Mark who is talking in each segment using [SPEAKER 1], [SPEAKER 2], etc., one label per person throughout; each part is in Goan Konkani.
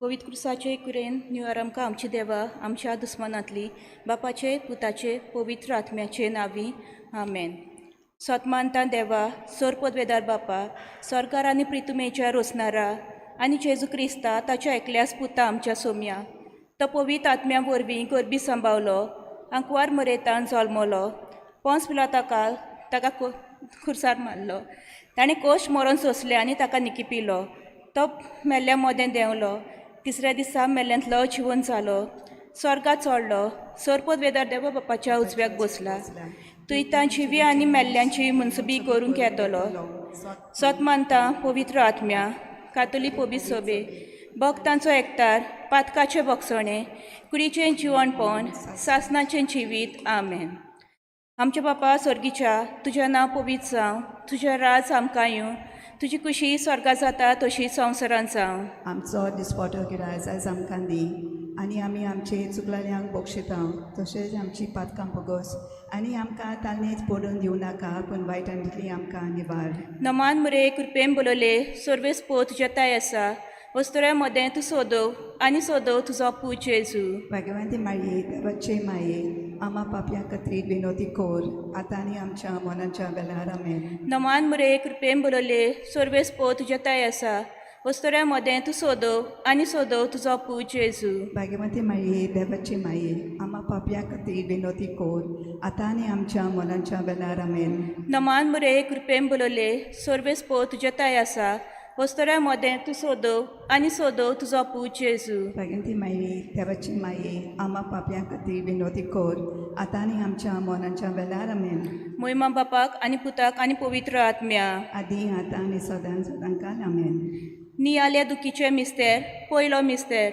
[SPEAKER 1] पवित्र क्रुसाचे कुरेन निवार आमकां आमची देवा आमच्या दुस्मानांतली बापाचे पुताचे पवित्र आत्म्याचे नांवी आमेन. सतमानता देवा सोर पदवेदार बापा सरकार आनी प्रितुमेच्या रोसनारा आनी जेजू क्रिस्ता ताच्या एकल्याच पुता आमच्या सोम्या तो पवित्र आत्म्या वरवीं गरबी सांबावलो आंकवार मरेतान जल्मलो पोंस पिलाता ताका खुर्सार मारलो ताणें कोश मरोन सोंसलें आनी ताका निकिपिलो तो मेल्ल्या मदें देंवलो तिसऱ्या दिसा मेल्ल्यांतलो जिवन जालो स्वर्गात चडलो सरपदवेदार देवा बापाच्या उजव्याक बसला थंय जिवी आनी मेल्ल्यांची मुनसबी करूंक येतलो. सत मानता पवित्र आत्म्या कातोलीक पबीत सोबे भक्तांचो एकतार पातकाचें भोगसणें कुडीचें जिवणपण सासनाचें जिवीत. आमेन. आमच्या बापा स्वर्गीच्या तुजें नांव पवित्र जावं तुजें राज आमकां येवं तुजी कुशी स्वर्गा जाता तशी संवसारांत जावं.
[SPEAKER 2] आमचो दिसपटो गिरायस आयज आमकां दी आनी आमी आमचे चुकलेल्यांक बक्षिता तशेंच आमची पातकां भोगोस आनी आमकां तालनेच पडून दिवं नाका पूण वायटांतली आमकां निवार.
[SPEAKER 1] नमान मुरे कृपेन बोलवले सर्वेस पो तुज्या ताय आसा वस्तुऱ्या मदें तूं सोदव आनी सोदव तुजो पूत जेजू.
[SPEAKER 2] भाग्यवंती माये देवाचे माये आमा पापया खातीर विनोती कोर आतां आनी आमच्या मनाच्या वेलार. आमेन.
[SPEAKER 1] नमान मुरे कृपेन बोलवले सर्वेस पो तुज्या ताय आसा वस्तुऱ्या मदें तूं सोदव आनी सोदव तुजो पूत जेजू.
[SPEAKER 2] भाग्यवंती माये देवाचे माये आमा पापया खातीर विनोती कोर आतां आनी आमच्या मनाच्या वेलार. आमेन.
[SPEAKER 1] नमान मुरे कृपेन बोलवले सर्वेस पो तुज्या ताय आसा वस्तुऱ्या मदें तूं सोदव आनी सोदव तुजो पूत जेजू.
[SPEAKER 2] भाग्यवंती माये देवाची माये आमा पापया खातीर विनोती कोर आतां आनी आमच्या मनाच्या वेलार. आमेन.
[SPEAKER 1] मोहिमा बापाक आनी पुताक आनी पवित्र आत्म्या
[SPEAKER 2] आदी आतां आनी सदां सदां काल. आमेन.
[SPEAKER 1] नियाल्या दुखीचे मिस्तेर. पयलो मिस्तेर.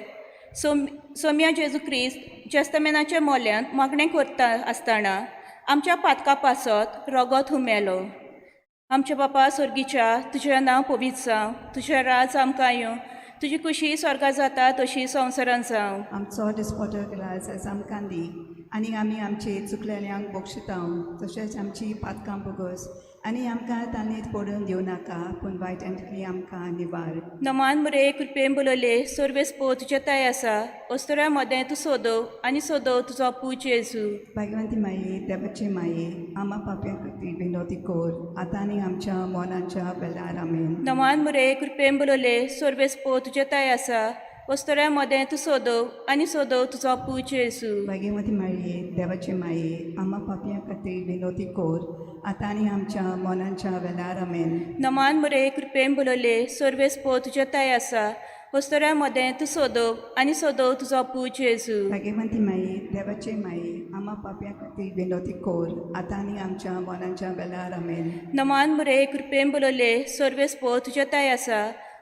[SPEAKER 1] सोम्या जेजू क्रिस्त जेस्तमेनाच्या मोल्यांत मागणें करता आसतना आमच्या पातका पासत रगत हुमेलो. आमच्या बापा स्वर्गीच्या तुजें नांव पवित्र जावं तुजें राज आमकां येवं तुजी कुशी स्वर्गा जाता तशी संवसारांत जावं.
[SPEAKER 2] आमचो दिसपटो गिरायस आयज आमकां दी आनी आमी आमचे चुकलेल्यांक बक्षिता तशेंच आमची पातकां भोगोस आनी आमकां तांणीच पडून दिवं नाका पूण वायटांतली आमकां निवार.
[SPEAKER 1] नमान मुरे कृपेन बोलवले सर्वेस पो तुज्या ताय आसा वस्तुऱ्या मदें तूं सोदव आनी सोदव तुजो पूत जेजू.
[SPEAKER 2] भाग्यवंती माये देवाचे माये आमा पापया खातीर विनोती कोर आतां आनी आमच्या मनाच्या वेलार. आमेन.
[SPEAKER 1] नमान मुरे कृपेन बोलवले सर्वेस पो तुज्या ताय आसा वस्तुऱ्या मदें तूं सोदव आनी सोदव तुजो पूत जेजू.
[SPEAKER 2] भाग्यवंती माये देवाचे माये आमा पापया खातीर विनोती कोर आतां आनी आमच्या मनाच्या वेलार. आमेन.
[SPEAKER 1] नमान मुरे कृपेन बोलवले सर्वेस पो तुज्या ताय आसा वस्तुऱ्या मदें तूं सोदव आनी सोदव तुजो पूत जेजू.
[SPEAKER 2] भाग्यवंती माये देवाचे माये आमा पापया खातीर विनोती कोर आतां आनी आमच्या मनाच्या वेलार. आमेन.
[SPEAKER 1] नमान मुरे कृपेन बोलवले सर्वेस पो तुज्या ताय आसा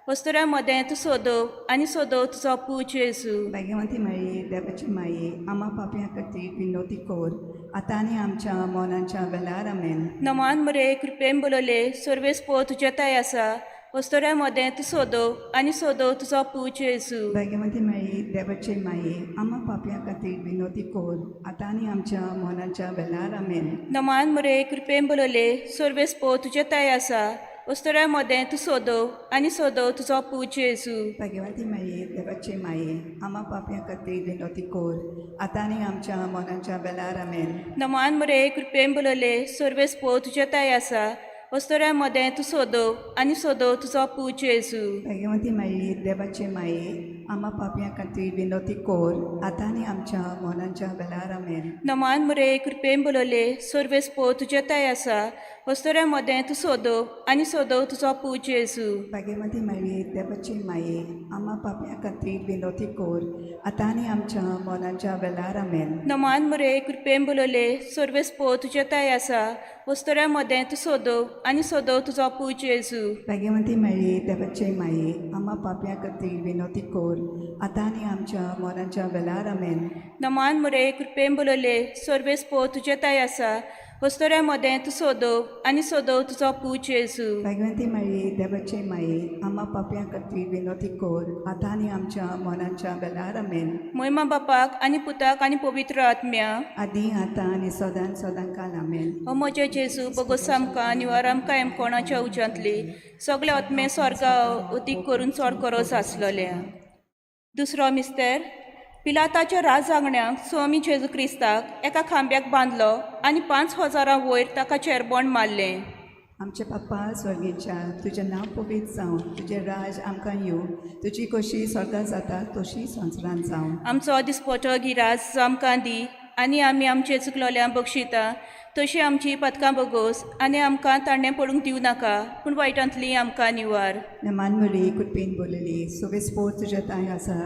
[SPEAKER 1] वस्तुऱ्या मदें तूं सोदव आनी सोदव तुजो पूत जेजू.
[SPEAKER 2] भाग्यवंती माये देवाची माये आमा पापया खातीर विनोती कोर आतां आनी आमच्या मनाच्या वेलार. आमेन.
[SPEAKER 1] नमान मुरे कृपेन बोलवले सर्वेस पो तुज्या ताय आसा वस्तुऱ्या मदें तूं सोदव आनी सोदव तुजो पूत जेजू.
[SPEAKER 2] भाग्यवंती माये देवाचे माये आमा पापया खातीर विनोती कोर आतां आनी आमच्या मनाच्या वेलार. आमेन.
[SPEAKER 1] नमान मुरे कृपेन बोलवले सर्वेस पो तुज्या ताय आसा वस्तुऱ्या मदें तूं सोदव आनी सोदव तुजो पूत जेजू.
[SPEAKER 2] भाग्यवंती माये देवाचे माये आमा पापया खातीर विनोती कोर आतां आनी आमच्या मनाच्या वेलार. आमेन.
[SPEAKER 1] नमान मुरे कृपेन बोलवले सर्वेस पो तुज्या ताय आसा वस्तुऱ्या मदें तूं सोदव आनी सोदव तुजो पूत जेजू.
[SPEAKER 2] भाग्यवंती माये देवाचे माये आमा पापया खातीर विनोती कोर आतां आनी आमच्या मनाच्या वेलार. आमेन.
[SPEAKER 1] नमान मुरे कृपेन बोलवले सर्वेस पो तुज्या ताय आसा वस्तुऱ्या मदें तूं सोदव आनी सोदव तुजो पूत जेजू.
[SPEAKER 2] भाग्यवंती माये देवाचे माये आमा पापया खातीर विनोती कोर आतां आनी आमच्या मनाच्या वेलार. आमेन.
[SPEAKER 1] नमान मुरे कृपेन बोलवले सर्वेस पो तुज्या ताय आसा वस्तुऱ्या मदें तूं सोदव आनी सोदव तुजो पूत जेजू.
[SPEAKER 2] भाग्यवंती माये देवाचे माये आमा पापया खातीर विनोती कोर आतां आनी आमच्या मनाच्या वेलार. आमेन.
[SPEAKER 1] नमान मुरे कृपेन बोलवले सर्वेस पो तुज्या ताय आसा वस्तुऱ्या मदें तूं सोदव आनी सोदव तुजो पूत जेजू.
[SPEAKER 2] भाग्यवंती माये देवाचे माये आमा पापया खातीर विनोती कोर आतां आनी आमच्या मनाच्या वेलार. आमेन.
[SPEAKER 1] मोहिमा बापाक आनी पुताक आनी पवित्र आत्म्या
[SPEAKER 2] आदी आतां आनी सदां सदां काल. आमेन.
[SPEAKER 1] हो म्हज्या जेजू बगोस आमकां निवार आमकां एमकोणाच्या उज्यांतली सगळे आत्मे स्वर्गा अदीक करून चड गरज आसलेलें. दुसरो मिस्तेर पिलाताच्या राजांगण्याक स्वामी जेजू क्रिस्ताक एका खांब्याक बांदलो आनी 5000 वयर ताका चेरबोण मारलें.
[SPEAKER 2] आमचे पप्पा स्वर्गीच्या, तुजें नांव पवित्र जावं, तुजें राज आमकां येवं, तुजी कशी स्वर्गात जाता तशी संवसारांत जावं.
[SPEAKER 1] आमचो दिसपटो गिरास आमकां दी आनी आमी आमचे चुकलोल्यांक बक्षिता तशी आमची पदकां बगोस आनी आमकां ताणें पडूंक दिवं नाका पूण वायटांतली आमकां निवार.
[SPEAKER 2] नमान मरी कृपेन बोलली, सोबेस्पोर तुज्या तांय आसा,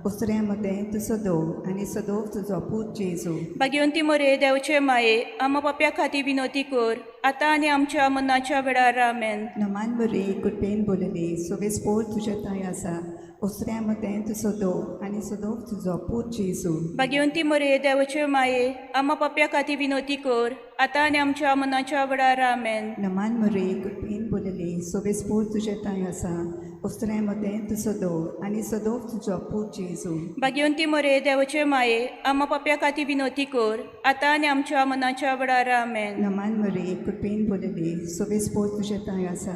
[SPEAKER 2] ओसऱ्या मदें तूं सदोव आनी सदोव तुजो पूत जेजू.
[SPEAKER 1] भाग्यवंती मरे देवचे माये, आमा पाप्या खातीर विनोती कर आतां आनी आमच्या मनाच्या वेळार. आमेन.
[SPEAKER 2] नमान मरी कृपेन बोलली, सोबेस्पोर तुज्या तांय आसा, ओसऱ्या मदें तूं सदोव आनी सदोव तुजो पूत जेजू.
[SPEAKER 1] भाग्यवंती मरे देवचे माये, आमा पाप्या खातीर विनोती कर आतां आनी आमच्या मनाच्या वेळार. आमेन.
[SPEAKER 2] नमान मरे कृपेन बोलली, सोबेस्पोर तुज्या तांय आसा, ओसऱ्या मदें तूं सदोव आनी सदोव तुजो पूत जेजू.
[SPEAKER 1] भाग्यवंती मरे देवचे माये, आमा पाप्या खातीर विनोती कर आतां आनी आमच्या मनाच्या वेळार. आमेन.
[SPEAKER 2] नमान मरे कृपेन बोलली, सोबेस्पोर तुज्या तांय आसा,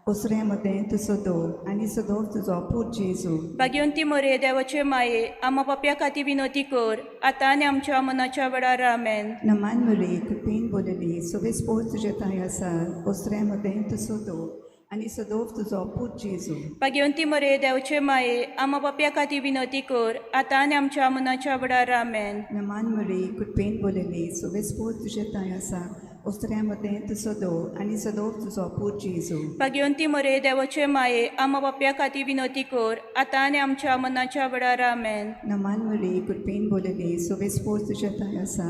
[SPEAKER 2] ओसऱ्या मदें तूं सदोव आनी सदोव तुजो पूत जेजू.
[SPEAKER 1] भाग्यवंती मरे देवाचे माये, आमा पाप्या खातीर विनोती कर आतां आनी आमच्या मनाच्या वेळार. आमेन.
[SPEAKER 2] नमान मरे कृपेन बोलली, सोबेस्पोर तुज्या तांय आसा, ओसऱ्या मदें तूं सदोव आनी सदोव तुजो पूत जेजू.
[SPEAKER 1] भाग्यवंती मरे देवचे माये, आमा पाप्या खातीर विनोती कर आतां आनी आमच्या मनाच्या वेळार. आमेन.
[SPEAKER 2] नमान मरे कृपेन बोलली, सोबेस्पोर तुज्या तांय आसा, ओसऱ्या मदें तूं सदोव आनी सदोव तुजो पूत जेजू.
[SPEAKER 1] भाग्यवंती मरे देवाचे माये, आमा पाप्या खातीर विनोती कर आतां आनी आमच्या मनाच्या वेळार. आमेन.
[SPEAKER 2] नमान मरे कृपेन बोलली, सोबेस्पोर तुज्या तांय आसा,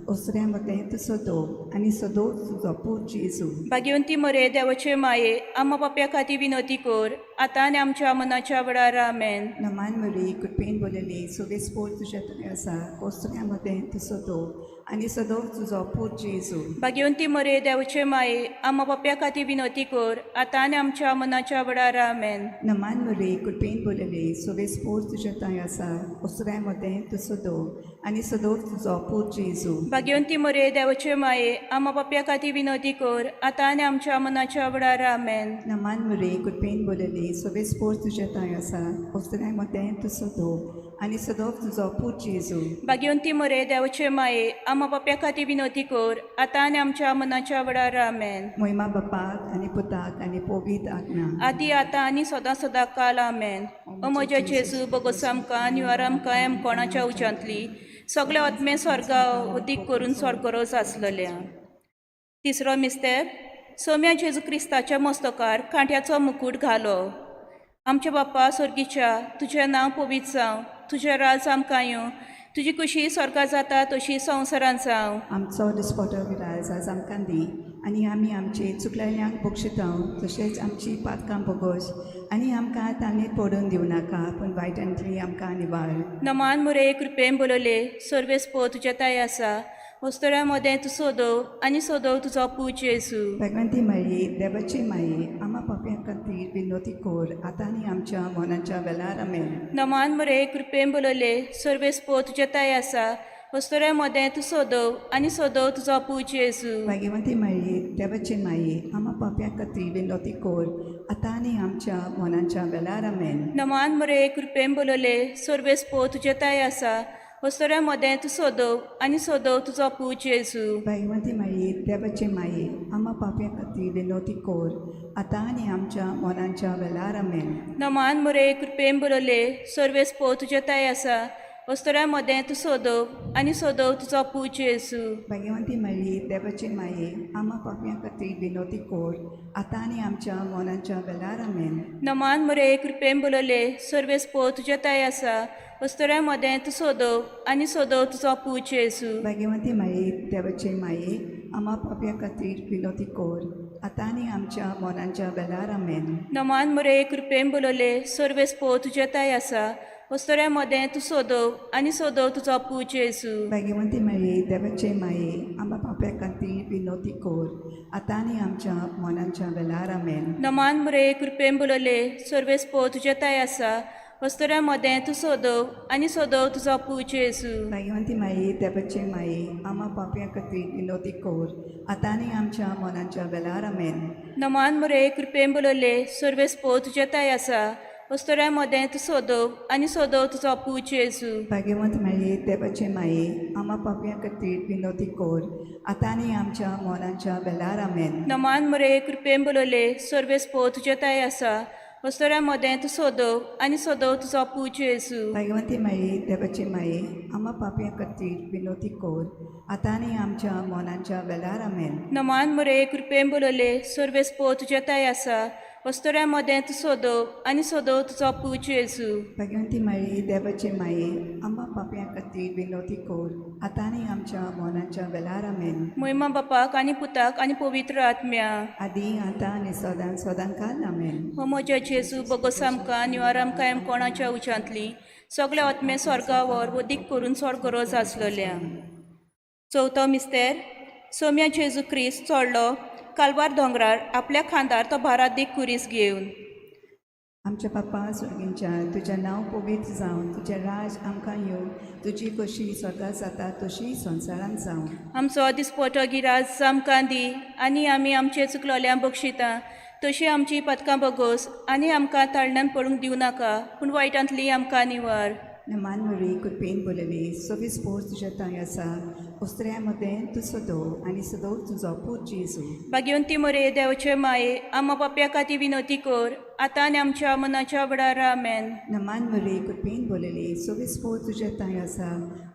[SPEAKER 2] ओसऱ्या मदें तूं सदोव आनी सदोव तुजो पूत जेजू.
[SPEAKER 1] भाग्यवंती मरे देवाचे माये, आमा पाप्या खातीर विनोती कर आतां आनी आमच्या मनाच्या वेळार. आमेन.
[SPEAKER 2] नमान मरे कृपेन बोलली, सोबेस्पोर तुज्या तांय आसा, ओसऱ्या मदें तूं सदोव आनी सदोव तुजो पूत जेजू.
[SPEAKER 1] भाग्यवंती मरे देवचे माये, आमा पाप्या खातीर विनोती कर आतां आनी आमच्या मनाच्या वेळार. आमेन.
[SPEAKER 2] नमान मरे कृपेन बोलली, सोबेस्पोर तुज्या तांय आसा, ओसऱ्या मदें तूं सदोव आनी सदोव तुजो पूत जेजू.
[SPEAKER 1] भाग्यवंती मरे देवचे माये, आमा पाप्या खातीर विनोती कर आतां आनी आमच्या मनाच्या वेळार. आमेन.
[SPEAKER 2] नमान मरे कृपेन बोलली, सोबेस्पोर तुज्या तांय आसा, ओसऱ्या मदें तूं सदोव आनी सदोव तुजो पूत जेजू.
[SPEAKER 1] भाग्यवंती मरे देवचे माये, आमा पाप्या खातीर विनोती कर आतां आनी आमच्या मनाच्या वेळार. आमेन.
[SPEAKER 2] मोहिमा बापाक आनी पुताक आनी पवित्र आत्म्याक.
[SPEAKER 1] आदी आतां आनी सदां सदां काल. आमेन. ओ म्हज्या जेजू, बगोस आमकां निवार आमकां एम कोणाच्या उच्यांतली सगळे आत्मे स्वर्गा उदीक करून स्वर्गरोज आसलेल्या. तिसरो मिस्तेर सोम्या जेजू क्रिस्ताच्या मस्तकार कांट्याचो मुकूट घालो. आमच्या बाप्पा स्वर्गीच्या, तुजें नांव पवित्र जावं, तुजें राज आमकां येवं, तुजी खुशी स्वर्गा जाता तशी संवसारांत जावं.
[SPEAKER 2] आमचो दिसपटो विराज आज आमकां दी आनी आमी आमचे चुकलेल्यांक बक्षितांव तशेंच आमची पातकां बोगोस आनी आमकां तांणी पडून दिवं नाका पूण वायटांतली आमकां निवार.
[SPEAKER 1] नमान मुरे कृपेन बोलवले, सर्वेस्पो तुज्या ताय आसा, वस्तुऱ्या मदें तूं सोदव आनी सोदव तुजो पूत जेजू.
[SPEAKER 2] भगवंती माई, देवाची माई, आमा पापयां खातीर विनोती कर आतां आनी आमच्या मनाच्या वेळार. आमेन.
[SPEAKER 1] नमान मुरे कृपेन बोलवले, सर्वेस्पो तुज्या ताय आसा, वस्तुऱ्या मदें तूं सोदव आनी सोदव तुजो पूत जेजू.
[SPEAKER 2] भाग्यवंती माई, देवाची माई, आमा पापयां खातीर विनोती कर आतां आनी आमच्या मनाच्या वेळार. आमेन.
[SPEAKER 1] नमान मुरे कृपेन बोलवले, सर्वेस्पो तुज्या ताय आसा, वस्तुऱ्या मदें तूं सोदव आनी सोदव तुजो पूत जेजू.
[SPEAKER 2] भाग्यवंती माई, देवाची माई, आमा पापयां खातीर विनोती कर आतां आनी आमच्या मनाच्या वेळार. आमेन.
[SPEAKER 1] नमान मुरे कृपेन बोलवले, सर्वेस्पो तुज्या ताय आसा, वस्तुऱ्या मदें तूं सोदव आनी सोदव तुजो पूत जेजू.
[SPEAKER 2] भाग्यवंती माई, देवाची माई, आमा पापयां खातीर विनोती कर आतां आनी आमच्या मनाच्या वेळार. आमेन.
[SPEAKER 1] नमान मुरे कृपेन बोलवले, सर्वेस्पो तुज्या ताय आसा, वस्तुऱ्या मदें तूं सोदव आनी सोदव तुजो पूत जेजू.
[SPEAKER 2] भाग्यवंती माई, देवाची माई, आमा पापयां खातीर विनोती कर आतां आनी आमच्या मनाच्या वेळार. आमेन.
[SPEAKER 1] नमान मुरे कृपेन बोलवले, सर्वेस्पो तुज्या ताय आसा, वस्तुऱ्या मदें तूं सोदव आनी सोदव तुजो पूत जेजू.
[SPEAKER 2] भाग्यवंती माई, देवाची माई, आमा पापयां खातीर विनोती कर आतां आनी आमच्या मनाच्या वेळार. आमेन.
[SPEAKER 1] नमान मुरे कृपेन बोलवले, सर्वेस्पो तुज्या ताय आसा, वस्तुऱ्या मदें तूं सोदव आनी सोदव तुजो पूत जेजू.
[SPEAKER 2] भाग्यवंती माई, देवाची माई, आमा पापयां खातीर विनोती कर आतां आनी आमच्या मनाच्या वेळार. आमेन.
[SPEAKER 1] नमान मुरे कृपेन बोलवले, सर्वेस्पो तुज्या ताय आसा, अस्तोऱ्या मदें तूं सोदव आनी सोदव तुजो पूत जेजू.
[SPEAKER 2] भाग्यवंत मारये, देवाचे माये, आमा पापयां खातीर विनोती कोर, आतां आनी आमच्या मोनाच्या वेलार. आमेन.
[SPEAKER 1] नमान मरे, कृपेन बोलवले, सर्वेस्पो तुजे ताय आसा, अस्तोऱ्या मदें तूं सोदव आनी सोदव तुजो पूत जेजू.
[SPEAKER 2] भाग्यवंती माये, देवाचे माये, आमा पापयां खातीर विनोती कोर, आतां आनी आमच्या मोनाच्या वेलार. आमेन.
[SPEAKER 1] नमान मरे, कृपेन बोलवले, सर्वेस्पो तुजे ताय आसा, अस्तोऱ्या मदें तूं सोदव आनी सोदव तुजो पूत जेजू.
[SPEAKER 2] भाग्यवंती मारी, देवाचे माये, आमा पापयां खातीर विनोती कोर, आतां आनी आमच्या मोनाच्या वेलार. आमेन.
[SPEAKER 1] मोयमा बापाक आनी पुताक आनी पवित्र आत्म्या.
[SPEAKER 2] आदी आतां आनी सदां सदां काल. आमेन.
[SPEAKER 1] हो म्हज्या जेजू, बोगोस आमकां निवार आमकां एम कोणाच्या उच्यांतली सगळे आत्मे स्वर्गावर वदीक करून चड गरज आसलेल्या. चवथो मिस्तेर. सोम्या जेजू क्रिस्त चडलो कालवार दोंगरार आपल्या खांदार तो भारादीक कुरीस घेवन.
[SPEAKER 2] आमच्या बापा स्वर्गींच्या, तुजें नांव पवित्र जावं, तुजें राज आमकां येवं, तुजी कशी स्वर्गात जाता तशी संवसारांत जावं.
[SPEAKER 1] आमचो दिसपटो गिराज आमकां दी आनी आमी आमचे चुकलोल्यांक बक्षिता तशी आमची पदकां बगोस आनी आमकां ताळण्यान पडूंक दिवं नाका, पूण वायटांतली आमकां निवार.
[SPEAKER 2] नमान मरी, कृपेन बोलली, सोबीस पोर तुज्या थंय आसा, उस्त्र्या मदें तूं सदो आनी सदो तुजो पूत जेजू.
[SPEAKER 1] भाग्यवंती मरे, देवाचे माये, आमा पापया खातीर विनवती कर, आतां आनी आमच्या मनाच्या वेळार. आमेन.
[SPEAKER 2] नमान मरी, कृपेन बोलली, सोबीस पोर तुज्या थंय आसा,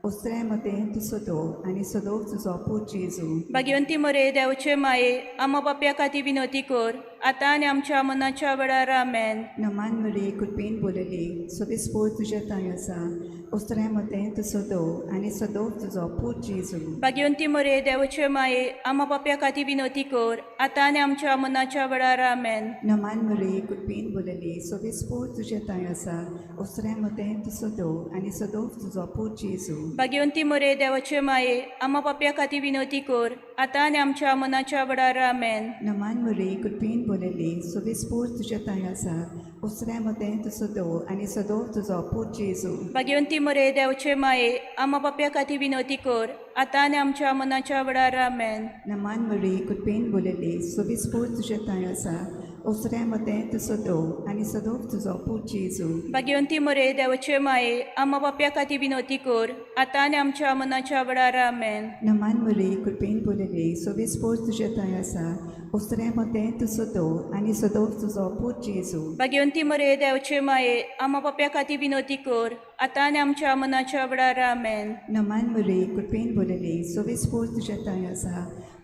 [SPEAKER 2] उस्त्र्या मदें तूं सदो आनी सदो तुजो पूत जेजू.
[SPEAKER 1] भाग्यवंती मरे, देवाचे माये, आमा पापया खातीर विनवती कर, आतां आनी आमच्या मनाच्या वेळार. आमेन.
[SPEAKER 2] नमान मरी, कृपेन बोलली, सोबीस पोर तुज्या थंय आसा, उस्त्र्या मदें तूं सदो आनी सदो तुजो पूत जेजू.
[SPEAKER 1] भाग्यवंती मरे, देवाचे माये, आमा पापया खातीर विनवती कर, आतां आनी आमच्या मनाच्या वेळार. आमेन.
[SPEAKER 2] नमान मरी, कृपेन बोलली, सोबीस पोर तुज्या थंय आसा, उस्त्र्या मदें तूं सदो आनी सदो तुजो पूत जेजू.
[SPEAKER 1] भाग्यवंती मरे, देवाचे माये, आमा पापया खातीर विनवती कर, आतां आनी आमच्या मनाच्या वेळार. आमेन.
[SPEAKER 2] नमान मरी, कृपेन बोलली, सोबीस पोर तुज्या थंय आसा, उस्त्र्या मदें तूं सदो आनी सदो तुजो पूत जेजू.
[SPEAKER 1] भाग्यवंती मरे, देवाचे माये, आमा पापया खातीर विनवती कर, आतां आनी आमच्या मनाच्या वेळार. आमेन.
[SPEAKER 2] नमान मरी, कृपेन बोलली, सोबीस पोर तुज्या थंय आसा, उस्त्र्या मदें तूं सदो आनी सदो तुजो पूत जेजू.
[SPEAKER 1] भाग्यवंती मरे, देवाचे माये, आमा पापया खातीर विनवती कर, आतां आनी आमच्या मनाच्या वेळार. आमेन.
[SPEAKER 2] नमान मरी, कृपेन बोलली, सोबीस पोर तुज्या थंय आसा, उस्त्र्या मदें तूं सदो आनी सदो तुजो पूत जेजू.
[SPEAKER 1] भाग्यवंती मरे, देवाचे माये, आमा पापया खातीर विनवती कर, आतां आनी आमच्या मनाच्या वेळार. आमेन.
[SPEAKER 2] नमान मरी, कृपेन बोलली, सोबीस पोर तुज्या थंय आसा,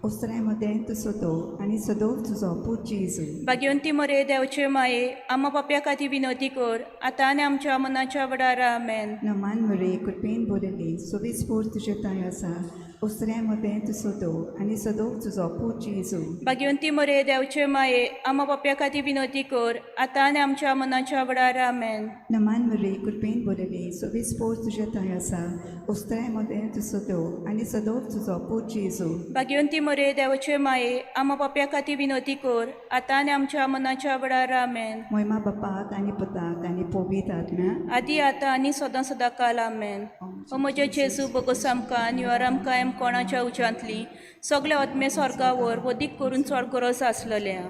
[SPEAKER 2] उस्त्र्या मदें तूं सदो आनी सदो तुजो पूत जेजू.
[SPEAKER 1] भाग्यवंती मरे, देवाचे माये, आमा पापया खातीर विनवती कर, आतां आनी आमच्या मनाच्या वेळार. आमेन.
[SPEAKER 2] नमान मरी, कृपेन बोलली, सोबीस पोर तुज्या थंय आसा, उस्त्र्या मदें तूं सदो आनी सदो तुजो पूत जेजू.
[SPEAKER 1] भाग्यवंती मरे, देवाचे माये, आमा पापया खातीर विनवती कर, आतां आनी आमच्या मनाच्या वेळार. आमेन.
[SPEAKER 2] नमान मरी, कृपेन बोलली, सोबीस पोर तुज्या थंय आसा, उस्त्र्या मदें तूं सदो आनी सदो तुजो पूत जेजू.
[SPEAKER 1] भाग्यवंती मरे, देवाचे माये, आमा पापया खातीर विनवती कर, आतां आनी आमच्या मनाच्या वेळार. आमेन.
[SPEAKER 2] मोयमा बापाक आनी पुताक आनी पवित्र आत्म्या.
[SPEAKER 1] आदी आतां आनी सदां सदां काल. आमेन. ओ म्हज्या जेजू, बोगोस आमकां निवार आमकां एम कोणाच्या उच्यांतली सगळे आत्मे स्वर्गावर वदीक करून चड गरज आसलेल्या.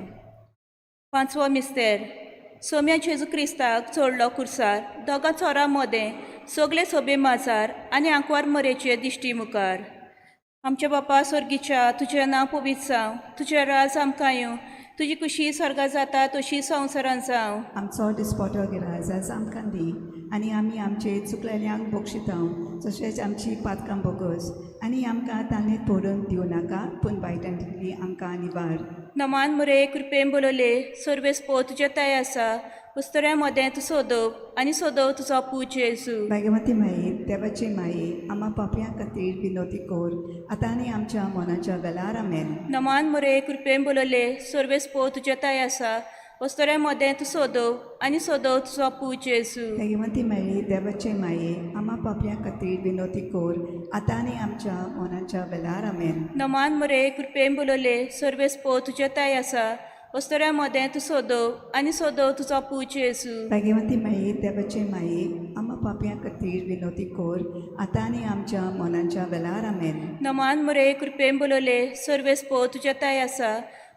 [SPEAKER 1] पांचवो मिस्तेर. सोम्या जेजू क्रिस्ताक चडलो कुर्सार दोगां चोरां मदें सगळे सोबे माजार आनी आंकवार मरेचे दिश्टी मुखार. आमच्या बापा स्वर्गीच्या, तुजें नांव पवित्र जावं, तुजें राज आमकां येवं, तुजी कुशी स्वर्गा जाता तशी संवसारांत जावं.
[SPEAKER 2] आमचो दिसपटो गिराज आज आमकां दी आनी आमी आमचे चुकलेल्यांक बक्षितांव तशेंच आमची पातकां बोगस आनी आमकां ताणें पडून दिवं नाका, पूण वायटांतली आमकां निवार.
[SPEAKER 1] नमान मुरे, कृपेन बोलवले, सर्वेस्पो तुजें ताय आसा, उस्तऱ्या मदें तूं सोदव आनी सोदव तुजो पूत जेजू.
[SPEAKER 2] भाग्यवती माई, देवाची माई, आमा पापयां खातीर विनोती कोर, आतां आनी आमच्या मनाच्या वेलार. आमेन.
[SPEAKER 1] नमान मुरे, कृपेन बोलवले, सर्वेस्पो तुजें ताय आसा, वस्तऱ्या मदें तूं सोदव आनी सोदव तुजो पूत जेजू.
[SPEAKER 2] भाग्यवती माई, देवाची माई, आमा पापयां खातीर विनोती कोर, आतां आनी आमच्या मनाच्या वेलार. आमेन.
[SPEAKER 1] नमान मुरे, कृपेन बोलवले, सर्वेस्पो तुजें ताय आसा, वस्तऱ्या मदें तूं सोदव आनी सोदव तुजो पूत जेजू.
[SPEAKER 2] भाग्यवती माई, देवाची माई, आमा पापयां खातीर विनोती कोर, आतां आनी आमच्या मनाच्या वेलार. आमेन.
[SPEAKER 1] नमान मुरे, कृपेन बोलवले, सर्वेस्पो तुजें ताय आसा,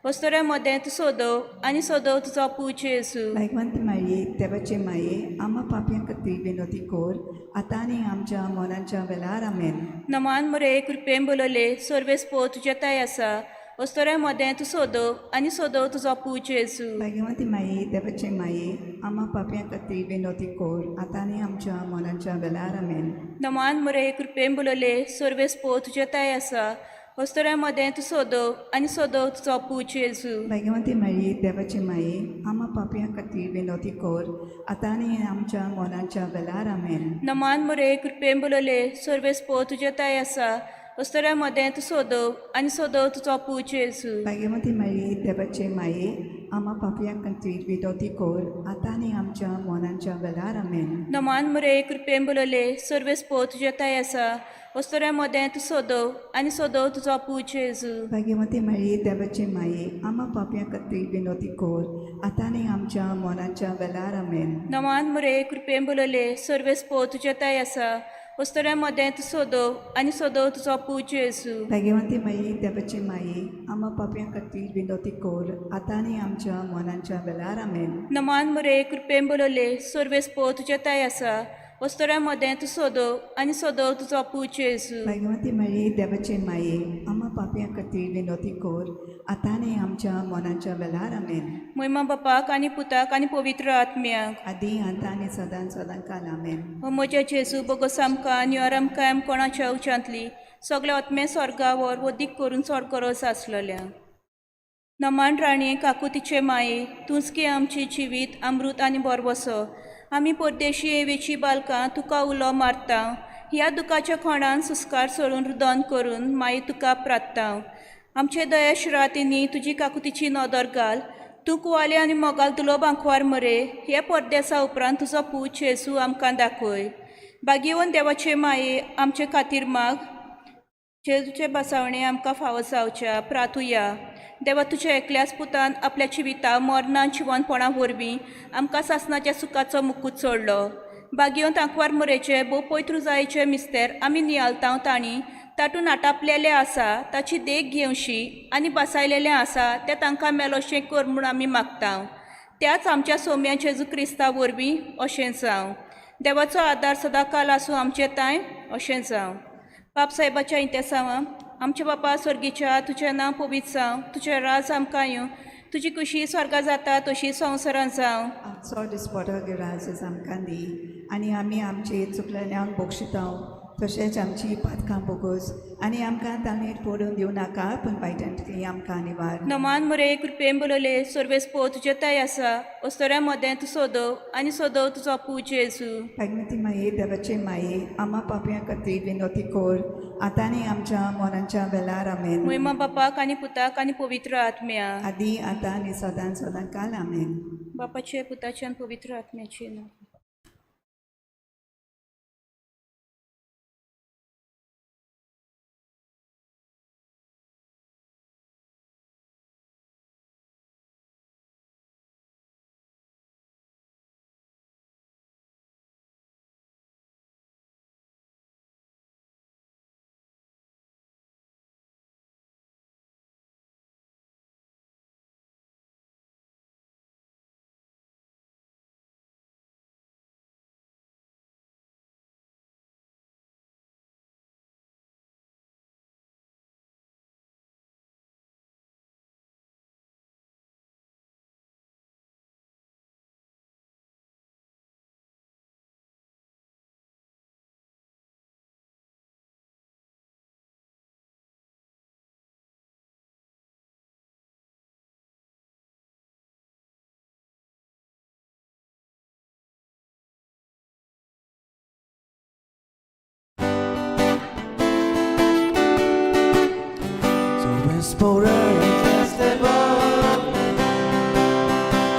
[SPEAKER 1] वस्तोऱ्या मदें तूं सोदव आनी सोदव तुजो पूत जेजू.
[SPEAKER 2] भागवंत माये, देवाचे माये, आमा पापयां खातीर विनोती कोर, आतां आनी आमच्या मनाच्या वेळार. आमेन.
[SPEAKER 1] नमान मरे, कृपेन बोलवले, सर्वेस पो तुजें ताय आसा, वस्तोऱ्या मदें तूं सोदव आनी सोदव तुजो पूत जेजू.
[SPEAKER 2] भाग्यवंती माये, देवाचे माये, आमा पापयां खातीर विनोती कोर, आतां आनी आमच्या मनाच्या वेळार. आमेन.
[SPEAKER 1] नमान मरे, कृपेन बोलवले, सर्वेस पो तुजें ताय आसा, वस्तोऱ्या मदें तूं सोदव आनी सोदव तुजो पूत जेजू.
[SPEAKER 2] भाग्यवंती माये, देवाचे माये, आमा पापयां खातीर विनोती कोर, आतां आनी आमच्या मनाच्या वेळार. आमेन.
[SPEAKER 1] नमान मरे, कृपेन बोलवले, सर्वेस पो तुजें ताय आसा, वस्तोऱ्या मदें तूं सोदव आनी सोदव तुजो पूत जेजू.
[SPEAKER 2] भाग्यवंती माये, देवाचे माये, आमा पापयां खातीर विनोती कोर, आतां आनी आमच्या मनाच्या वेळार. आमेन.
[SPEAKER 1] नमान मरे, कृपेन बोलवले, सर्वेस पो तुजें ताय आसा, वस्तोऱ्या मदें तूं सोदव आनी सोदव तुजो पूत जेजू.
[SPEAKER 2] भाग्यवंती माये, देवाचे माये, आमा पापयां खातीर विनोती कोर, आतां आनी आमच्या मनाच्या वेळार. आमेन.
[SPEAKER 1] नमान मरे, कृपेन बोलवले, सर्वेस पो तुजें ताय आसा, वस्तोऱ्या मदें तूं सोदव आनी सोदव तुजो पूत जेजू.
[SPEAKER 2] भाग्यवंती माये, देवाचे माये, आमा पापयां खातीर विनोती कोर, आतां आनी आमच्या मनाच्या वेळार. आमेन.
[SPEAKER 1] नमान मरे, कृपेन बोलवले, सर्वेस पो तुजें ताय आसा, वस्तोऱ्या मदें तूं सोदव आनी सोदव तुजो पूत जेजू.
[SPEAKER 2] भाग्यवंती माये, देवाचे माये, आमा पापयां खातीर विनोती कोर, आतां आनी आमच्या मनाच्या वेळार. आमेन.
[SPEAKER 1] मोहिमा बापाक आनी पुताक आनी पवित्र आत्म्याक.
[SPEAKER 2] आदी आतां आनी सदां सदां काल. आमेन.
[SPEAKER 1] हो म्हज्या जेजू, बोगोस आमकां आनी आमकां कोणाच्या उच्यांतली सगळे आत्मे स्वर्गावर वदीक करून चड गरज आसलेल्या. नमान राणी, काकुतीचे माये, तूंच की आमची जिवीत अमृत आनी बोरवसो. आमी परदेशी एवेची बालकां तुका उलो मारता. ह्या दुखाच्या खोणान सुस्कार सोडून रुदन करून माई तुका प्रात्ता. आमचे दयाशिरातींनी तुजी काकुतीची नदर घाल. तूं कुवाले आनी मोगाल तुलो बांकवार मरे, हे परदेसा उपरांत तुजो पूत जेजू आमकां दाखय. बागेवन देवाचे माये, आमचे खातीर माग. जेजूचे बसावणे आमकां फावो जावच्या. प्रातुया. देवा, तुज्या एकल्याच पुतान आपल्या जिविता मरणान जिवनपणा वरवीं आमकां सासणाच्या सुखाचो मुकूत चडलो. बागेवन तांकवार मरेचे भोव पवित्र जायचे मिस्तेर आमी नियालतांव. तांणी तातूंत आटापलेलें आसा ताची देख घेवशी आनी बसायलेलें आसा तें तांकां मेलोशें कर म्हूण आमी मागता. त्याच आमच्या सोम्या जेजू क्रिस्ता वरवीं. अशें जावं. देवाचो आदार सदांकाल आसूं आमचे तांय. अशें जावं. बाप साहेबाच्या इंतेसांवा. आमच्या बापा स्वर्गीच्या, तुजें नांव पवित्र जावं, तुजें राज आमकां येवं, तुजी खुशी स्वर्गा जाता तशी संवसारांत जावं.
[SPEAKER 2] आमचो दिसपटो गिराज आमकां दी, आनी आमी आमचे चुकलेल्यांक बक्षितांव, तशेंच आमची पातकां बोगोस, आनी आमकां ताणें पडून दिवं नाका, पूण वायटांतली आमकां निवार.
[SPEAKER 1] नमान मरे, कृपेन बोलवले, सर्वेस पो तुजें ताय आसा, वस्तोऱ्या मदें तूं सोदव आनी सोदव तुजो पूत जेजू.
[SPEAKER 2] भागमती माये, देवाचे माये, आमा पापयां खातीर विनोती कोर, आतां आनी आमच्या मनाच्या वेळार. आमेन.
[SPEAKER 1] मोहिमा बापाक आनी पुताक आनी पवित्र आत्म्या.
[SPEAKER 2] आदी आतां आनी सदां सदां काल. आमेन.
[SPEAKER 1] बापाचे, पुताचे आनी पवित्र आत्म्याचे नांव.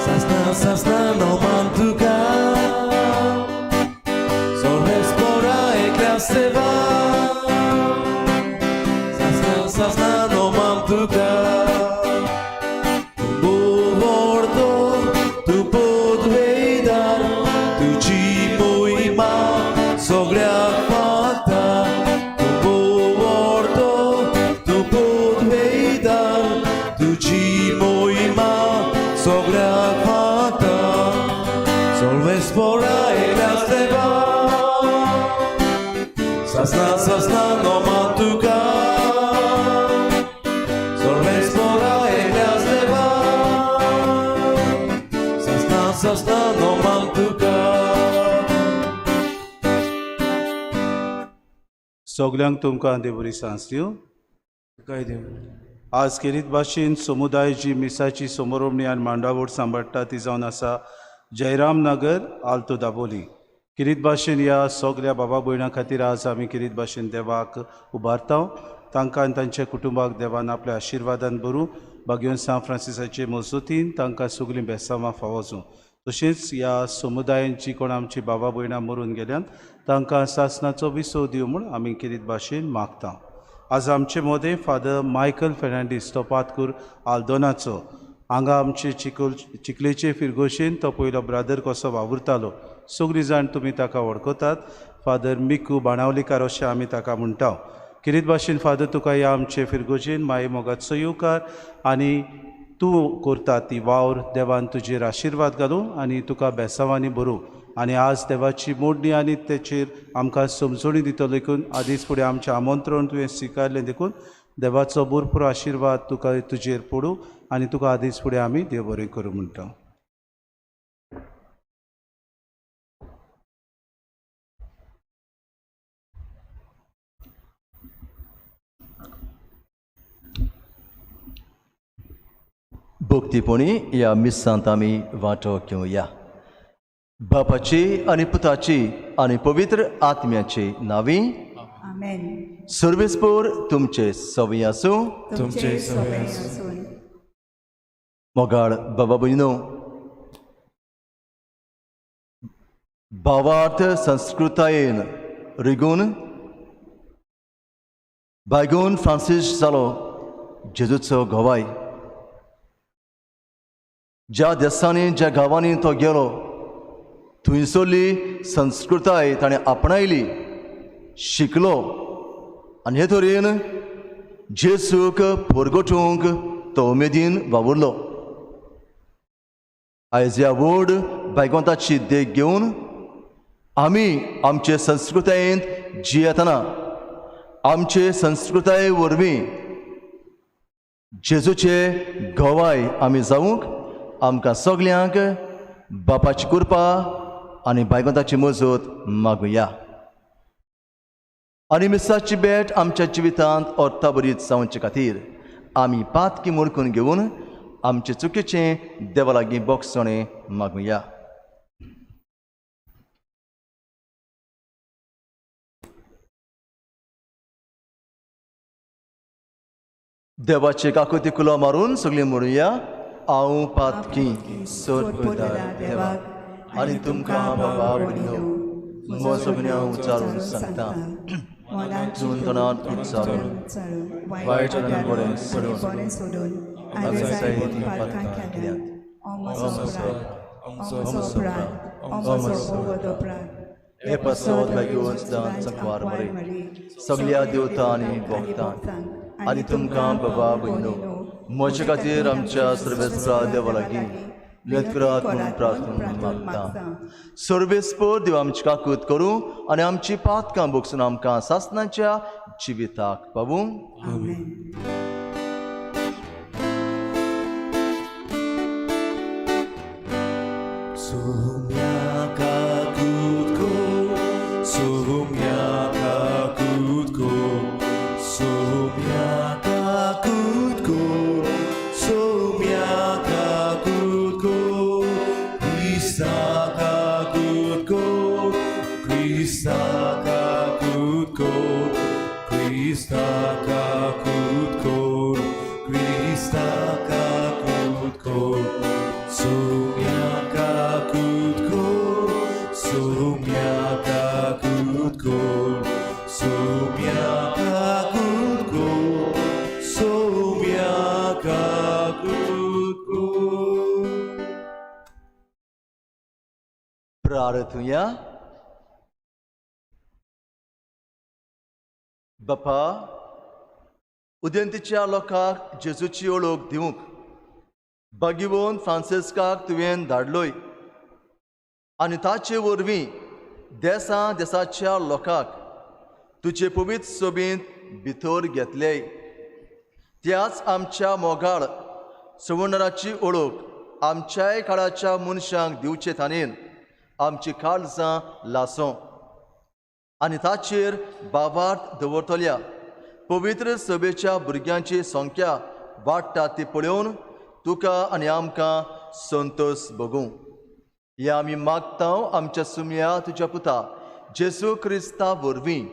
[SPEAKER 3] Sasna, sasna, no mantuka. Sorres pora eklaseva. Sasna, sasna, no mantuka. Bordo, tu podvedar, tu chimoima, sogrea pata. Tu bordo, tu podvedar, tu chimoima. Solves por aelas deva Sasna sasna no mantuka Solves por aelas deva Sasna sasna no mantuka.
[SPEAKER 4] सगल्यांक तुमकां देव बरी सांज दिवं.
[SPEAKER 3] काय दिवं.
[SPEAKER 4] आज केरीत भाशेन समुदाय जी मिसाची समोरोमणी आनी मांडावळ सांबाळटा ती जावन आसा जयराम नगर आल्तो दाबोली. किरीत भाशेन ह्या सगल्या बाबा भयणां खातीर आज आमी किरीत भाशेन देवाक उबारता. तांकां आनी तांच्या कुटुंबाक देवान आपल्या आशिर्वादान भरूं. बागेवन सांत फ्रांसिसाचे मजतीन तांकां सगळीं बेसांवां फावो जावं. तशेंच ह्या समुदायांची कोण आमची बाबा भयणां मरून गेल्यान तांकां सासणाचो विसव दिवं म्हूण आमी किरीत भाशेन मागता. आज आमचे मदें फादर मायकल फेर्नांडीस तो पातकूर आल्दोनाचो हांगा आमचे चिखलेचे फिरगोशेन तो पयलो ब्रादर कसो वावुरतालो. सगळीं जाण तुमी ताका वळखतात. फादर मिकू बाणावलीकार अशें आमी ताका म्हणटा. किरीत भाशेन फादर तुका ह्या आमचे फिरगोजेन माई मोगाचो येवकार आनी तूं करता ती वावर देवान तुजेर आशिर्वाद घालूं आनी तुका बेसांवांनी भरूं. आनी आज देवाची मोडणी आनी तेचेर आमकां समजणी दितलो देखून आदींच फुडें आमचें आमंत्रण तुवें स्विकारलें देखून देवाचो भरपूर आशिर्वाद तुका तुजेर पडूं आनी तुका आदींच फुडें आमी देव बरें करूं म्हणटा.
[SPEAKER 5] भक्तीपणी ह्या मिसांत आमी वांटो घेवया. बापाची आनी पुताची आनी पवित्र आत्म्याची नावी.
[SPEAKER 2] आमेन.
[SPEAKER 5] सर्वेस्पोर तुमचे सवय आसूं.
[SPEAKER 2] तुमचे सवय आसून.
[SPEAKER 5] मोगाळ बाबा भयणो, भावार्थ संस्कृतायेन रिगून बायगून फ्रांसीस जालो जेजूचो गवाय. ज्या देसांनी ज्या गांवांनी तो गेलो थंयसरली संस्कृताय ताणें आपणायली, शिकलो आनी हे तरेन जेजूक परगटूंक तो उमेदीन वावुरलो. आयज ह्या व्हड बायगोंताची देख घेवन आमी आमचे संस्कृतायेंत जियेतना आमचे संस्कृताये वरवीं जेजूचे गवाय आमी जावंक आमकां सगल्यांक बापाची कृपा आनी बायगोंताची मजत मागुया. आनी मिसाची भेट आमच्या जिवितांत अर्थाभरीत जावचे खातीर आमी पातकी मुडकून घेवन आमचे चुकीचें देवा लागीं बोगसणें मागुया. देवाचे काकुती कुलो मारून सगळीं म्हणुया, हांव पातकी सोदपदार देवाक आनी तुमकां बाबा भयणो म्हजो गुन्यांव उच्चारून सांगता. तोंडान उच्चारून वायट आनी बरें सोडून हांवें पातकां केल्यांत. हे पासत बेगीन सदां सांकवार मरे सगळ्या देवता आनी भक्तांक आनी तुमकां बाबा भयणो म्हजे खातीर आमच्या सर्वेस्परा देवा लागीं लेतकरात म्हणून प्रार्थना मागता. सर्वेस्पर देव आमची काकूत करूं आनी आमची पातकां भोगसून आमकां सासणाच्या जिविताक पावूं. प्रार्थुया. बापा, उदेंतीच्या लोकांक जेजूची वळख दिवंक बागिवन फ्रांसिस्काक तुवें धाडलोय आनी ताचे वरवीं देसा देसाच्या लोकांक तुजे पवित्र सोबींत भितर घेतले. त्याच आमच्या मोगाळ सवंडराची ओळख आमच्याय काळाच्या मनशांक दिवचे थानेन आमची काळजां लासों आनी ताचेर बाबार्थ दवरतल्या पवित्र सभेच्या भुरग्यांची संख्या वाडटा ती पळोवन तुका आनी आमकां संतोश भोगूं. हे आमी मागता आमच्या सुमया तुज्या पुता जेजू क्रिस्ता वरवीं.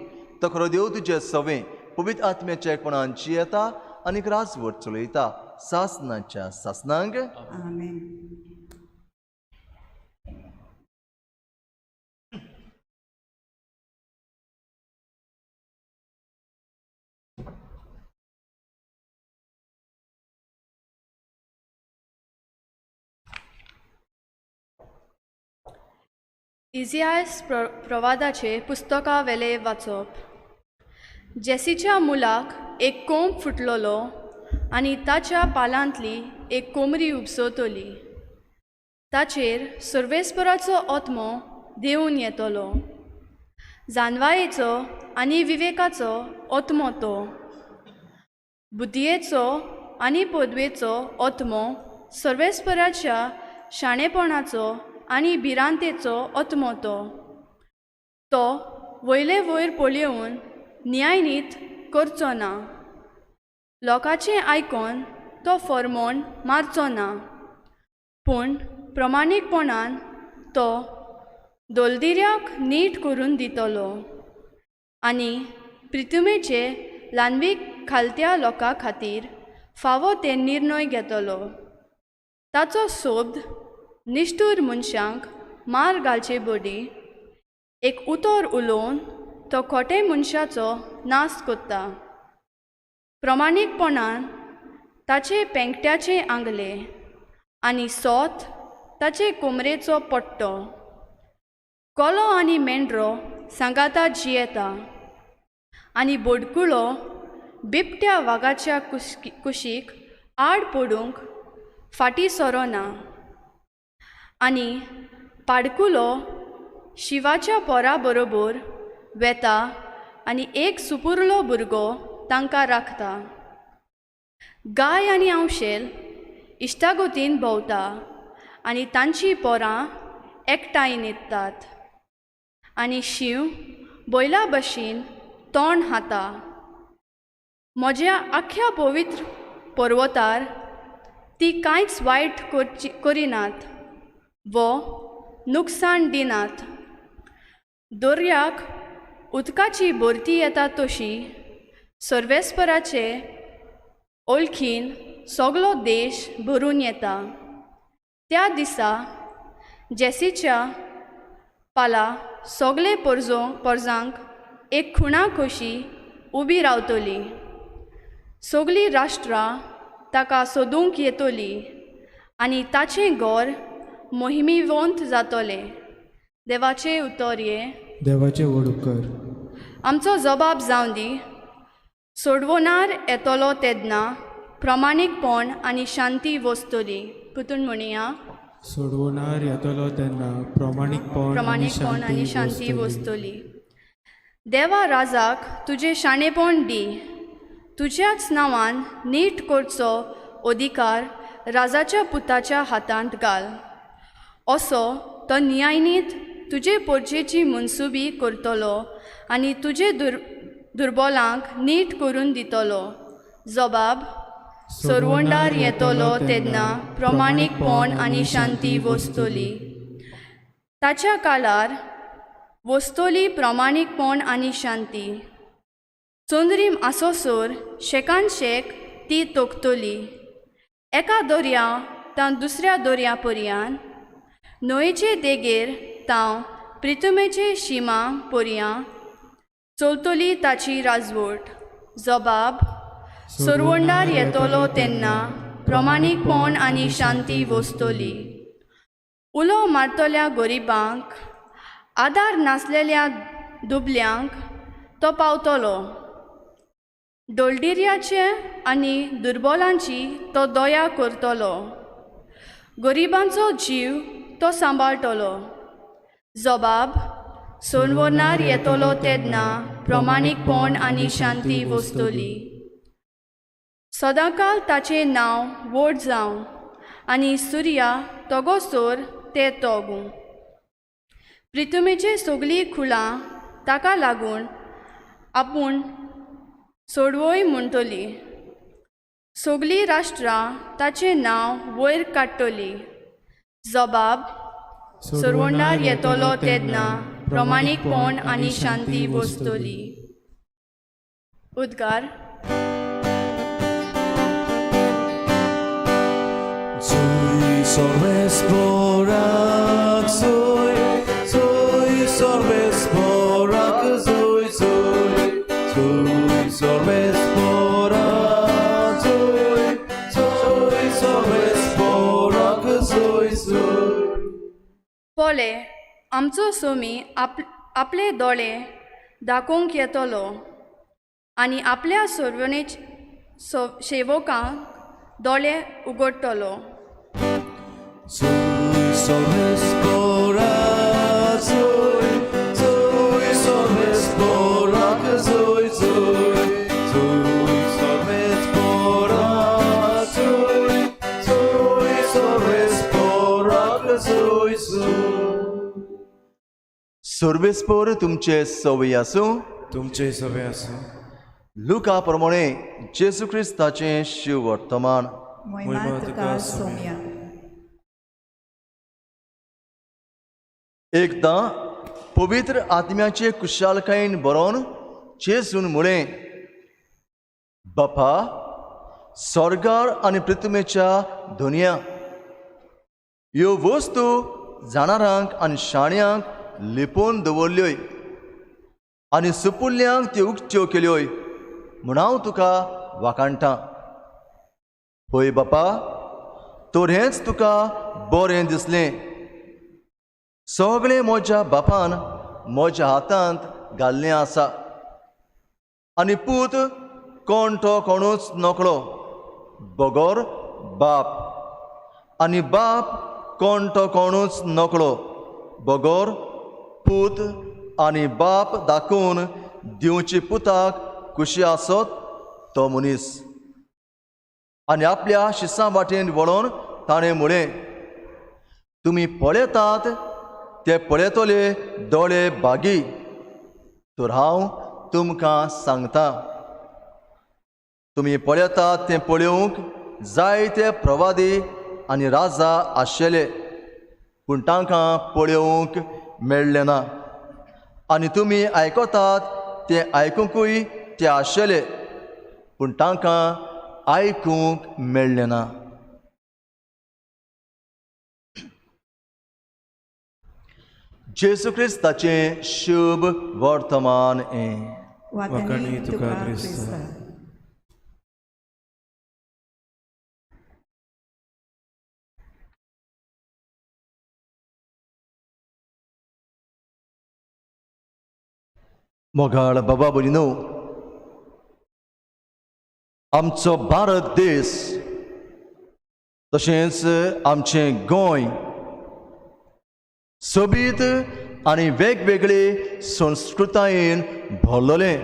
[SPEAKER 5] तो खरो देव तुजे सवें पवित्र आत्म्याच्या एकपणान जियेता आनी राजवट चलयता सासनाच्या सासनांक.
[SPEAKER 2] आमेन.
[SPEAKER 6] इतिहास प्रवादाचे पुस्तका वेले वाचप. जेसीच्या मुलाक एक कोंब फुटलेलो आनी ताच्या पालांतली एक कोमरी उपसतली. ताचेर सर्वेस्पराचो आत्मो देंवून येतलो, जानवायेचो आनी विवेकाचो आत्मो तो, बुद्धियेचो आनी पदवेचो आत्मो, सर्वेस्पराच्या शाणेपणाचो आनी भिरांतेचो आत्मो तो. तो वयले वयर पळोवन न्यायनीत करचो ना, लोकांचें आयकोन तो फॉर्मोन मारचो ना, पूण प्रमाणीकपणान तो दोलदिऱ्याक नीट करून दितलो आनी प्रितुमेचे ल्हानवीक खालत्या लोकां खातीर फावो ते निर्णय घेतलो. ताचो सोब्द निश्ठूर मनशांक मार घालचे बडी एक उतर उलोवन तो खोटे मनशाचो नाश करता. प्रमाणीकपणान ताचे पेंकट्याचे आंगले आनी सोत ताचे कोमरेचो पट्टो. कोलो आनी मेंढरो सांगाता जियेता आनी बोडकुळो बिबट्या वागाच्या कुशीक आड पडूंक फाटीं सरोना आनी पाडकुलो शिवाच्या पोरा बरोबर वेता आनी एक सुपुरलो भुरगो तांकां राखता. गाय आनी आवशेल इश्टागोतीन भोंवता आनी तांची पोरां एकठांय न्हिदतात आनी शींव बैला भशेन तोंड खाता. म्हज्या आख्ख्या पवित्र पर्वतार ती कांयच वायट करिनात वो नुकसाण दिनात. दर्याक उदकाची भरती येता तशी सर्वेस्पराचे ओळखीन सगलो देश भरून येता. त्या दिसा जेसीच्या पाला सगळे पोरजांक एक खुणा कशी उबी रावतली. सगळीं राष्ट्रां ताका सोदूंक येतली आनी ताचें घर मोहिमीवंत जातलें. देवाचें उतर हें.
[SPEAKER 7] देवाचें व्हड उपकार.
[SPEAKER 6] आमचो जबाब जावं दी. सोडवणार येतलो तेन्ना प्रमाणीकपण आनी शांती वसतली. पुतून म्हणया,
[SPEAKER 7] सोडवणार येतलो तेन्ना प्रमाणीकपण
[SPEAKER 6] आनी शांती वसतली. देवा राजाक तुजें शाणेपण दी. तुज्याच नांवान नीट करचो अधिकार राजाच्या पुताच्या हातांत घाल. असो तो न्यायनीत तुजे पोरचेची मनसुबी करतलो आनी तुजे दुर्बोलांक नीट करून दितलो. जबाब सरवंडार येतलो तेन्ना प्रमाणीकपण आनी शांती वसतली. ताच्या काळार वसतली प्रमाणीकपण आनी शांती. चंद्रीम आसोसर शेकान शेक ती तोखतली. एका दर्या तां दुसऱ्या दर्या पर्यान, न्हंयचे देगेर तांव प्रितुमेचे शिमा पर्यां चलतली ताची राजवट. जबाब सरवंडार येतलो तेन्ना प्रमाणीकपण आनी शांती वसतली. उलो मारतल्या गरिबांक, आदार नासलेल्या दुबल्यांक तो पावतलो. दोलडिऱ्याचे आनी दुर्बोलांची तो दया करतलो. गरिबांचो जीव तो सांबाळटलो. जबाब सोनवोनार येतलो तेन्ना प्रमाणीकपण आनी शांती वसतली. सदांकाल ताचें नांव व्हड जावं आनी सुर्या तगोसोर ते तोगूं. प्रितुमेचे सगळीं खुलां ताका लागून आपूण सोडवय म्हणटली. सगळीं राष्ट्रां ताचें नांव वयर काडटली. जबाब सोडवणार येतलो तेन्ना प्रमाणीकपण आनी शांती वसतली. उद्गार.
[SPEAKER 3] Zui सर्वेस्पोराक Zui, Zui सर्वेस्पोराक Zui, Zui, Zui सर्वेस्पोराक Zui, Zui सर्वेस्पोराक Zui, Zui.
[SPEAKER 6] पोले आमचो सोमी आपले दोळे दाखोवंक येतलो आनी आपल्या सोडवणे सेवकांक दोळे उगडटलो.
[SPEAKER 3] Zui सर्वेस्पोराक Zui, Zui सर्वेस्पोराक Zui, Zui, Zui सर्वेस्पोराक Zui, Zui सर्वेस्पोराक Zui, Zui.
[SPEAKER 5] सर्वेस्पोर तुमचे सवय आसूं.
[SPEAKER 3] तुमचे सवे आसूं.
[SPEAKER 5] लुका प्रमाणे जेजू क्रिस्ताचें शिव वर्तमान.
[SPEAKER 2] मोहिमा तुका सोम्या.
[SPEAKER 5] एकदां पवित्र आत्म्याचे कुशालकायेन बरोवन जेजून म्हळें, बापा स्वर्गार आनी पृथ्वीच्या धुनया ह्यो वस्तू जाणारांक आनी शाण्यांक लिपोवन दवरल्योय आनी सुपुल्ल्यांक त्यो उक्त्यो केल्योय म्हूण हांव तुका वाखाणटां. हय बापा, तर हेंच तुका बरें दिसलें. सगळें म्हज्या बापान म्हज्या हातांत घाल्लें आसा आनी पूत कोण तो कोणूच नकळो बगर बाप, आनी बाप कोण तो कोणूच नकळो बगर पूत, आनी बाप दाखोवन दिवची पुताक खुशी आसत तो मनीस. आनी आपल्या शिसां वाटेन वळोवन ताणें म्हळें, तुमी पळयतात ते पळयतले दोळे बागी, तर हांव तुमकां सांगता, तुमी पळयतात तें पळोवंक जायते प्रवादी आनी राजा आशिल्ले, पूण तांकां पळोवंक मेळ्ळें ना, आनी तुमी आयकतात तें आयकुंकूय ते आशिल्ले, पूण तांकां आयकूंक मेळ्ळें ना. जेजू क्रिस्ताचें शुभ वर्तमान हें.
[SPEAKER 2] वाखाणी तुका क्रिस्ता.
[SPEAKER 5] मोगाळ बाबा भयणीनो, आमचो भारत देश तशेंच आमचें गोंय सोबीत आनी वेगवेगळे संस्कृतायेन भरलेलें,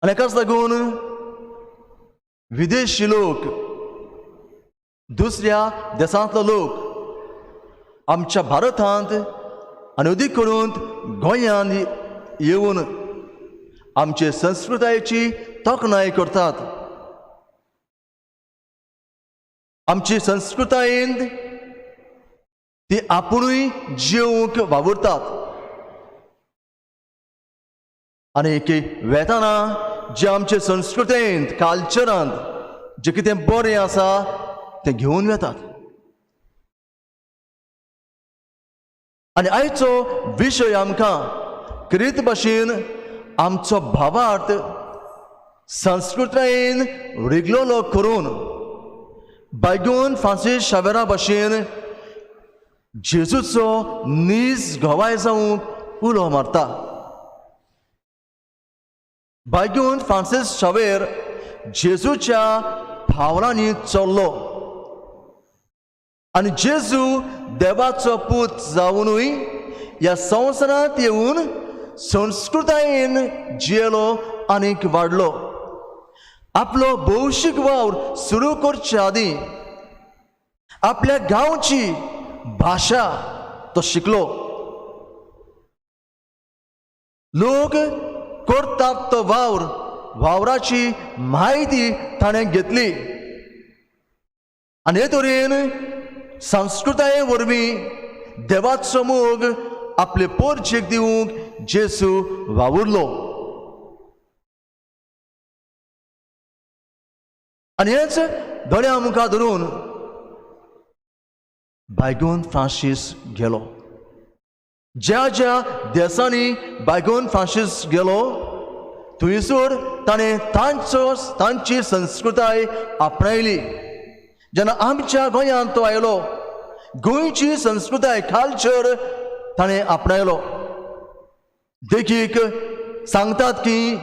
[SPEAKER 5] आनी हाकाच लागून विदेशी लोक, दुसऱ्या देशांतलो लोक आमच्या भारतांत आनी अदीक करून गोंयांत येवन आमचे संस्कृतायेची तोखणाय करतात. आमची संस्कृतायेन ती आपुणूय जेवंक वावुरतात आनी एक वेताना जे आमचे संस्कृतेंत कल्चरांत जें कितें बरें आसा तें घेवन वेतात. आनी आयचो विशय आमकां क्रित भाशेन आमचो भावार्थ संस्कृतायेन रिगलोलो करून बायगून फ्रांसीस शावेरा भाशेन जेजूचो नीज गवाय जावंक उलो मारता. बायगून फ्रांसीस शावेर जेजूच्या पावलांनी चल्लो आनी जेजू देवाचो पूत जावनूय ह्या संवसारांत येवन संस्कृतायेन जियेलो आनीक वाडलो. आपलो भौशीक वावर सुरू करचे आदीं आपल्या गांवची भाशा तो शिकलो. लोक करतात तो वावर, वावराची म्हायती ताणें घेतली आनी हे तरेन संस्कृताये वरवीं देवाचो मोग आपले पोरचेक दिवंक जेजू वावुरलो. आनी हेच दोळ्या मुखार धरून बायगून फ्रांसीस गेलो. ज्या ज्या देसांनी बायगून फ्रांसीस गेलो थंयसर ताणें तांचो तांची संस्कृताय आपणायली. जेन्ना आमच्या गोंयांत तो आयलो, गोंयची संस्कृताय कल्चर ताणें आपणायलो. देखीक सांगतात की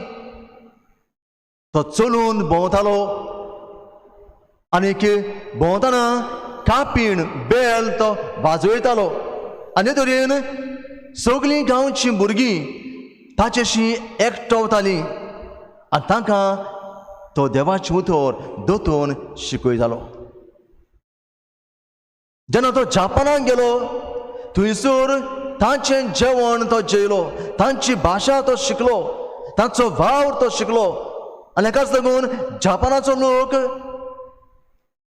[SPEAKER 5] तो चलून भोंवतालो आनीक भोंवतना कापीण बेल तो वाजयतालो आनी तरेन सगळीं गांवचीं भुरगीं ताचेशी एकटवतालीं आनी तांकां तो देवाचें उतर दोतोन शिकयतालो. जेन्ना तो जापानाक गेलो थंयसर तांचें जेवण तो जेयलो, तांची भाशा तो शिकलो, तांचो वावर तो शिकलो आनी हाकाच लागून जापानाचो लोक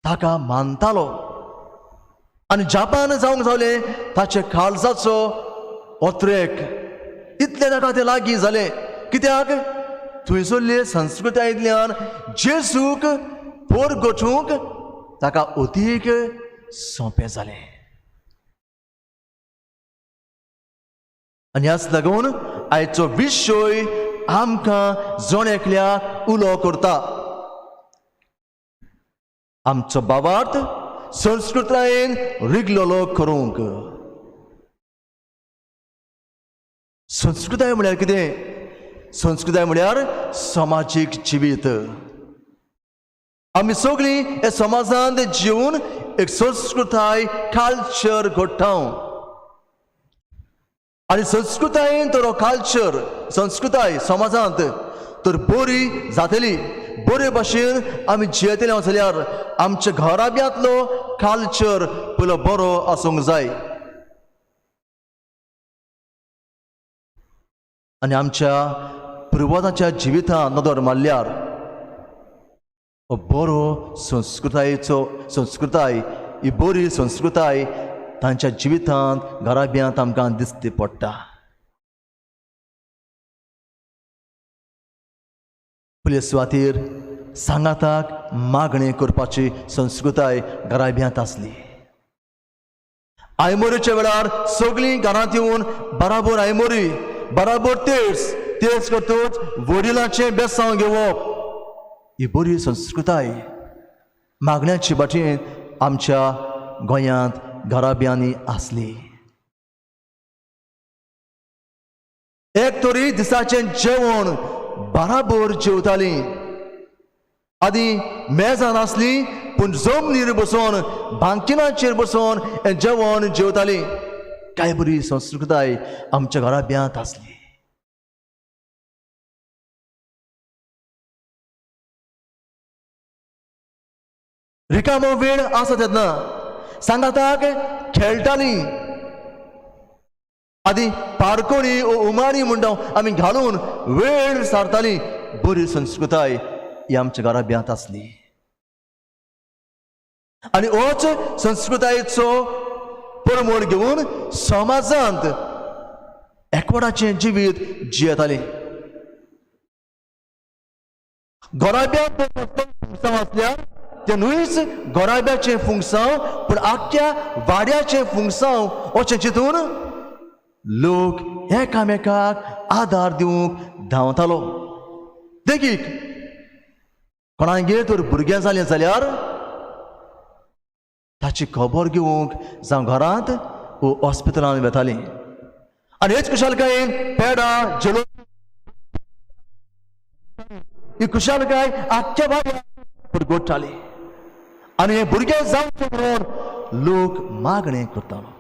[SPEAKER 5] ताका मानतालो. आनी जापान जावंक जालें ताचे काळजाचो ओत्रेक इतलें ताका तें लागीं जालें. कित्याक थंयसरले संस्कृतायेंतल्यान जेजूक पोरगोठूंक ताका अदीक सोंपें जालें. आनी ह्याच लागून आयचो विशय आमकां जण एकल्याक उलो करता. आमचो बाबार्थ संस्कृतायेन रिगलेलो करूंक. संस्कृताय म्हळ्यार कितें? संस्कृताय म्हळ्यार समाजीक जिवीत. आमी सगळीं ह्या समाजांत जिवन एक संस्कृताय कल्चर घडटा आनी संस्कृतायेन तर हो कल्चर संस्कृताय समाजांत तर बरी जातली. बरे भाशेन आमी जियेतले जाल्यार आमच्या घराब्यांतलो कल्चर पयलो बरो आसूंक जाय. आनी आमच्या पुर्वजांच्या जिवितांत नदर मारल्यार हो बरो संस्कृतायेचो संस्कृताय ही बरी संस्कृताय तांच्या जिवितांत घराब्यांत आमकां दिसती पडटा. पयले सुवातेर सांगाताक मागणें करपाची संस्कृताय घराब्यांत आसली. आयमोरीच्या वेळार सगळीं घरांत येवन बराबर आयमोरी बराबर तेर्स तेर्स करतूच वडिलांचें बेसांव घेवप ही बरी संस्कृताय मागण्याची भाटेन आमच्या गोंयांत घराब्यांनी आसली. एक तरी दिसाचें जेवण बराबर जेवतालीं. आदीं मेजान आसली पूण जमनीर बसोन बांकिनाचेर बसोन हें जेवण जेवतालीं. काय बरी संस्कृताय आमच्या घराब्यांत आसली. रिकामो वेळ आसा तेन्ना सांगाताक खेळटालीं. आदीं पारकोणी उमाणी म्हणटा आमी घालून वेळ सारतालीं. बरी संस्कृताय ही आमच्या घराब्यांत आसली. आनी होच संस्कृतायेचो परमळ घेवन समाजांत एकवटाचें जिवीत जियेतालीं. घराब्यांत फुंगसांव आसल्यार तें न्हूच घराब्याचें फुंगसांव पूण आख्ख्या वाड्याचें फुंगसांव अशें चिंतून लोक एकामेकाक आदार दिवंक धांवतालो. देखीक कोणागेर तर भुरगें जालें जाल्यार ताची खबर घेवंक जावं घरांत वो हॉस्पिटलांत वेतालीं. आनी हेच खुशालकायेन पेडा जेलो ही खुशालकाय आख्ख्या वाड्यार गोडटाली. आनी हे भुरगे जावचे म्हणून लोक मागणें करतालो.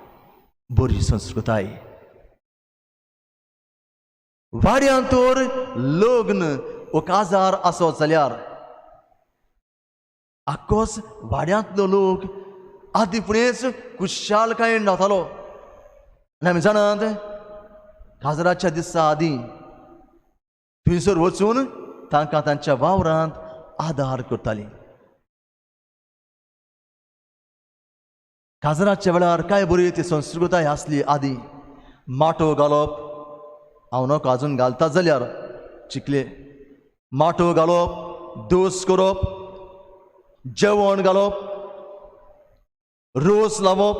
[SPEAKER 5] बरी संस्कृताय. वाड्यांत तर लग्न वो काजार आसत जाल्यार आक्कोच वाड्यांतलो लोक आदी फुडेंच खुशालकायेन रावतालो. आनी आमी जाणात काजराच्या दिसा आदीं थंयसर वचून तांकां तांच्या वावरांत आदार करतालीं. काजराच्या वेळार काय बरी ती संस्कृताय आसली. आदी माटो घालप, हांव नोको आजून घालता जाल्यार चिकले माटो घालप, दोस करप, जेवण घालप, रोस लावप,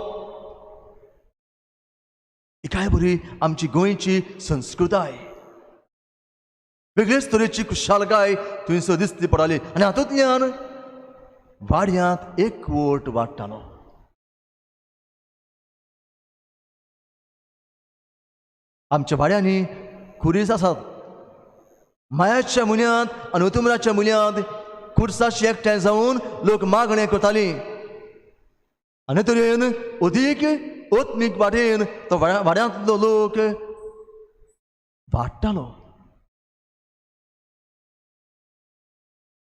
[SPEAKER 5] ही काय बरी आमची गोंयची संस्कृताय. वेगळेच तरेची खुशालकाय थंयसर दिसली पडटाली आनी हातूंतल्यान वाड्यांत एकवट वाडटालो. आमच्या वाड्यांनी खुरीस आसात. मायाच्या म्हयन्यांत आनी उतुमराच्या म्हयन्यांत खुर्साशी एकठांय जावन लोक मागणें करतालीं आनी तरेन अदीक आत्मीक वाटेन तो वाड्यांतलो लोक वाडटालो.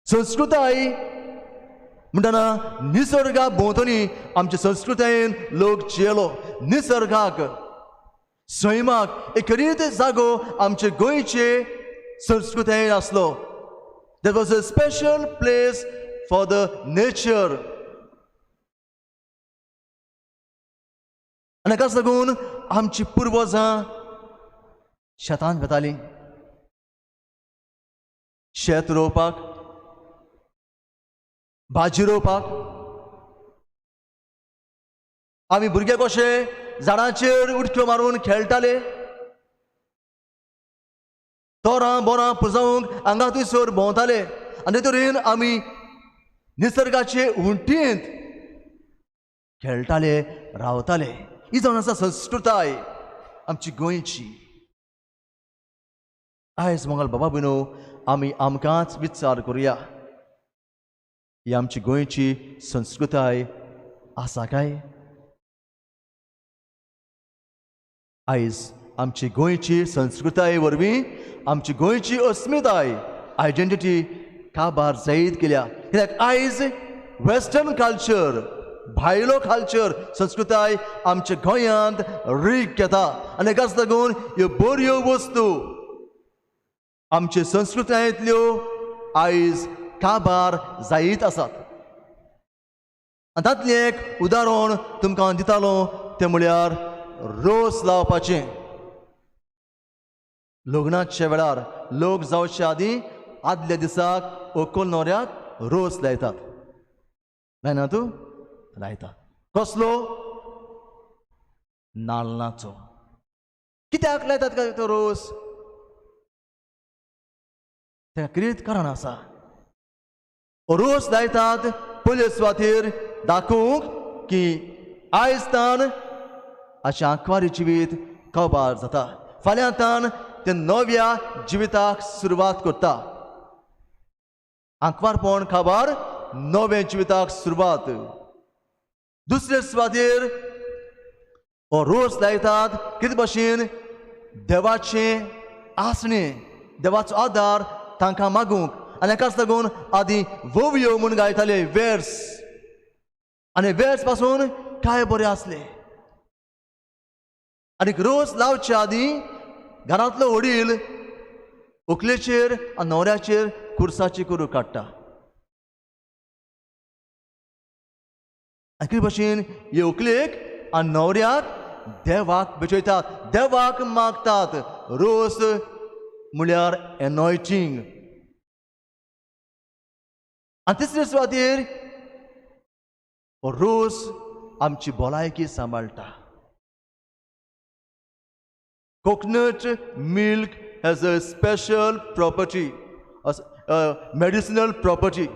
[SPEAKER 5] संस्कृताय म्हणटना निसर्गा भोंवतणी आमच्या संस्कृतायेन लोक जियेलो. निसर्गाक, सैमाक एक रीत जागो आमचे गोंयचे संस्कृतायेन आसलो. There was a special place for the nature. आनी हाकाच लागून आमची पुर्वजां शेतांत वतालीं, शेत रोवपाक, भाजी रोवपाक. आमी भुरगे कशे झाडांचेर उडक्यो मारून खेळटाले, तोरां बोरां पुजोवंक हांगा थंयसर भोंवताले आनी तरेन आमी निसर्गाचे उंटींत खेळटाले, रावताले. ही जावन आसा संस्कृताय आमची गोंयची. आयज मंगल बाबा भयणो आमी आमकांच विचार करुया, ही आमची गोंयची संस्कृताय आसा काय? आयज आमची गोंयची संस्कृताय वरवीं आमची गोंयची अस्मिताय, आयडेंटिटी काबार जायत गेल्या. कित्याक आयज वेस्टर्न कल्चर, भायलो कल्चर, संस्कृताय आमच्या गोंयांत रीग घेता आनी हाकाच लागून ह्यो बऱ्यो वस्तू आमचे संस्कृतायेंतल्यो आयज काबार जायत आसात. आनी तातलें एक उदाहरण तुमकां दितालो तें म्हळ्यार रोस लावपाचें. लग्नाच्या वेळार लोक जावचे आदीं आदल्या दिसाक व्हंकल न्हवऱ्याक रोस लायतात. लायना तूं? लायता. कसलो? नाल्लाचो. कित्याक लायतात काय तो रोस? तेका कितें कारण आसा. रोस लायतात पयले सुवातेर दाखोवंक की आयज तान अशें आंकवारी जिवीत कबार जाता, फाल्यां तान ते नव्या जिविताक सुरवात करता. आंकवारपण काबार, नव्या जिविताक सुरवात. दुसरे सुवातेर हो रोस लायतात कितें भशेन देवाचें आसणें, देवाचो आदार तांकां मागूंक. आनी हाकाच लागून आदीं वोवयो म्हूण गायताले, वेर्स. आनी वेर्स पासून काय बरें आसलें. आनी रोस लावचे आदीं घरांतलो वडील व्हंकलेचेर आनी न्हवऱ्याचेर खुर्साची कुरू काडटा. आनी कितें भशेन हे व्हंकलेक आनी न्हवऱ्याक देवाक भेटयतात, देवाक मागतात. रोस म्हळ्यार एनॉयटींग. आनी तिसरे सुवातेर रोस आमची भलायकी सांबाळटा. Coconut milk has a special property, medicinal property.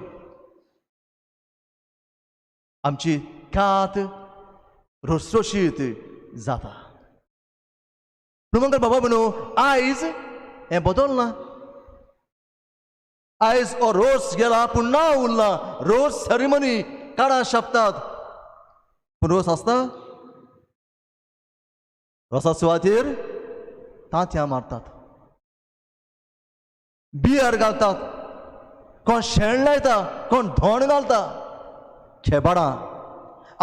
[SPEAKER 5] आमची कात रोसरोशीत जाता. पूण बाबा म्हणू आयज हें बदलना. आयज हो रोस गेला पूण ना उरला. रोस सेरेमनी काडा शापतात, पूण रोस आसता? रोसा सुवातेर तांतयां मारतात, बियर घालतात, कोण शेण लायता, कोण धोण घालता. खेबाडां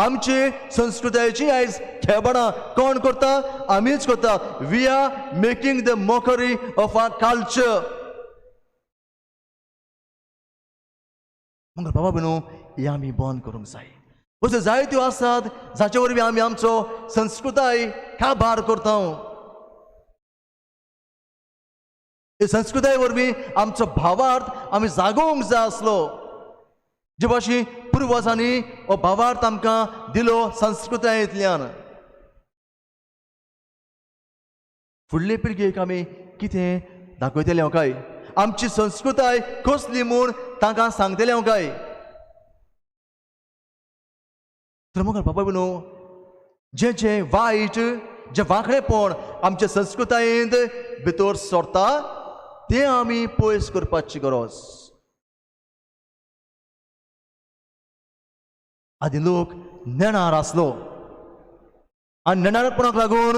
[SPEAKER 5] आमची संस्कृतायेची आयज खेबाडां कोण करता? आमीच करता. We are making the mockery of our culture. मग बाबा भयणू, हें आमी बंद करूंक जाय. अश्यो जायत्यो आसात जाचे वरवीं आमी आमचो संस्कृताय काबार करता. हे संस्कृताये वरवीं आमचो भावार्थ आमी जागोवंक जाय आसलो. जे भाशेन पुर्वजांनी हो भावार्थ आमकां दिलो संस्कृतायेंतल्यान. फुडले पिळगेक आमी कितें दाखयतले काय? आमची संस्कृताय कसली म्हूण तांकां सांगतले काय? तर मग बाबा न्हू, जें जें वायट, जें वांकडेपण आमच्या संस्कृतायेंत भितर सरता तें आमी पयस करपाची गरज. आदी लोक नेणार आसलो आनी नेणारपणाक लागून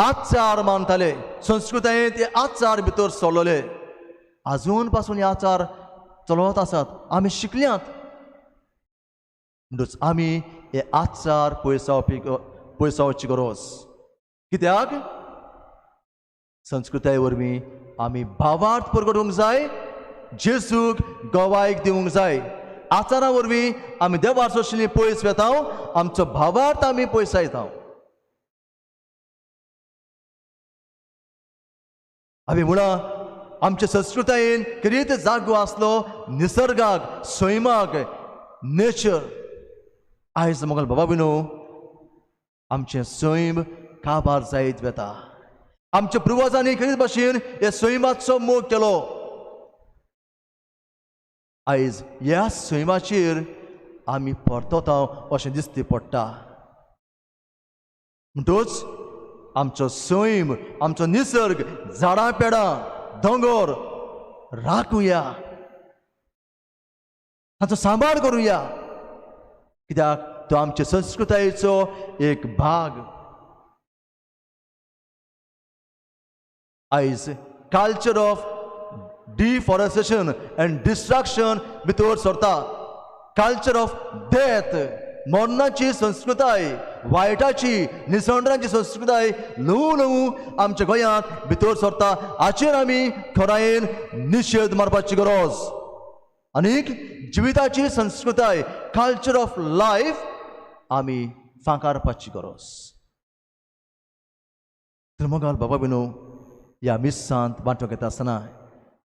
[SPEAKER 5] आचार मानताले. संस्कृतायेंत हे आचार भितर सरलेले. आजून पासून हे आचार चलत आसात. आमी शिकल्यात म्हणटच आमी हे आचार पयसावपी पयसावची गरज. कित्याक संस्कृताये वरवीं आमी भावार्थ परगटूंक जाय, जेजूक गवायक दिवंक जाय. आचारा वरवीं आमी देवार सोंशिल्ली पयस वेता, आमचो भावार्थ आमी पयसायता. आमी म्हणा आमच्या संस्कृतायेन कितें जागो आसलो निसर्गाक, सैमाक, नेचर. आयज मोगल बाबा बिनू, आमचें सैम काबार जायत वेता. आमच्या पुर्वजांनी खरीच भाशेन ह्या सैमाचो मोग केलो. आयज ह्या सैमाचेर आमी परतता अशें दिसती पडटा. म्हणटूच आमचो सैम, आमचो निसर्ग, झाडां पेडां, दोंगोर राखुया, ताचो सांबाळ करुया. कित्याक तो आमचे संस्कृतायेचो एक भाग. आयज culture of deforestation and destruction भितर सरता. कल्चर ऑफ डेथ, मरणाची संस्कृताय, वायटाची, निसंडाची संस्कृताय ल्हवू ल्हवू आमच्या गोंयांत भितर सरता. हाचेर आमी खरायेन निशेध मारपाची गरज. आनीक जिविताची संस्कृताय, कल्चर ऑफ लायफ आमी फांकारपाची गरज. तर मोगाल बाबा बिनू, ह्या मिसांत वांटो घेता आसतना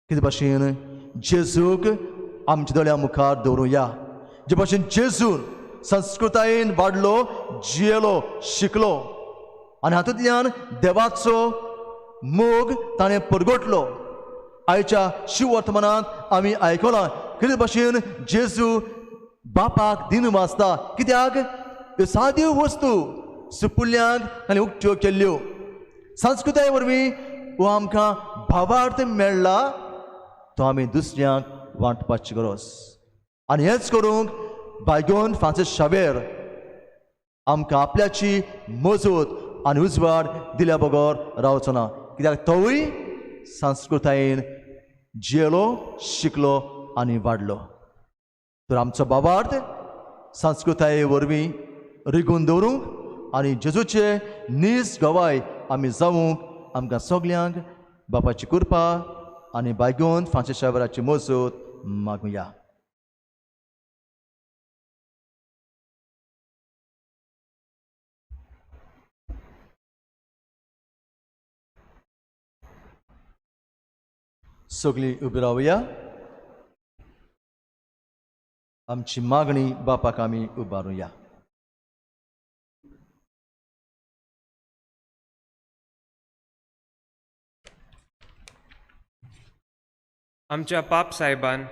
[SPEAKER 5] कितें भाशेन जेजूक आमच्या दोळ्या मुखार दवरुया. जे भाशेन जेजून संस्कृतायेन वाडलो, जियेलो, शिकलो आनी हातूंतल्यान देवाचो मोग ताणें परगटलो. आयच्या शिववर्तमानांत आमी आयकलां कितें भाशेन जेजू बापाक दिन वाचता. कित्याक ह्यो साद्यो वस्तू सुपुल्ल्यांक ताणें उक्त्यो केल्ल्यो. संस्कृताये वरवीं हो आमकां भावार्थ मेळ्ळा, तो आमी दुसऱ्यांक वांटपाची गरज. आनी हेंच करूंक बायगोन फ्रांसीस शावेर आमकां आपल्याची मजत आनी उजवाड दिल्या बगर रावचो ना. कित्याक तोवूय संस्कृतायेन जियेलो, शिकलो आनी वाडलो. तर आमचो बाबार्थ संस्कृताये वरवीं रिगून दवरूंक आनी जेजूचे नीज गवाय आमी जावूंक आमकां सगल्यांक बापाची कृपा आनी बायगोन फ्रांसीस शावेराची मजत मागुया. सगळीं उबी रावया. आमची मागणी बापाक आमी उबारुया.
[SPEAKER 8] आमच्या पाप सायबान,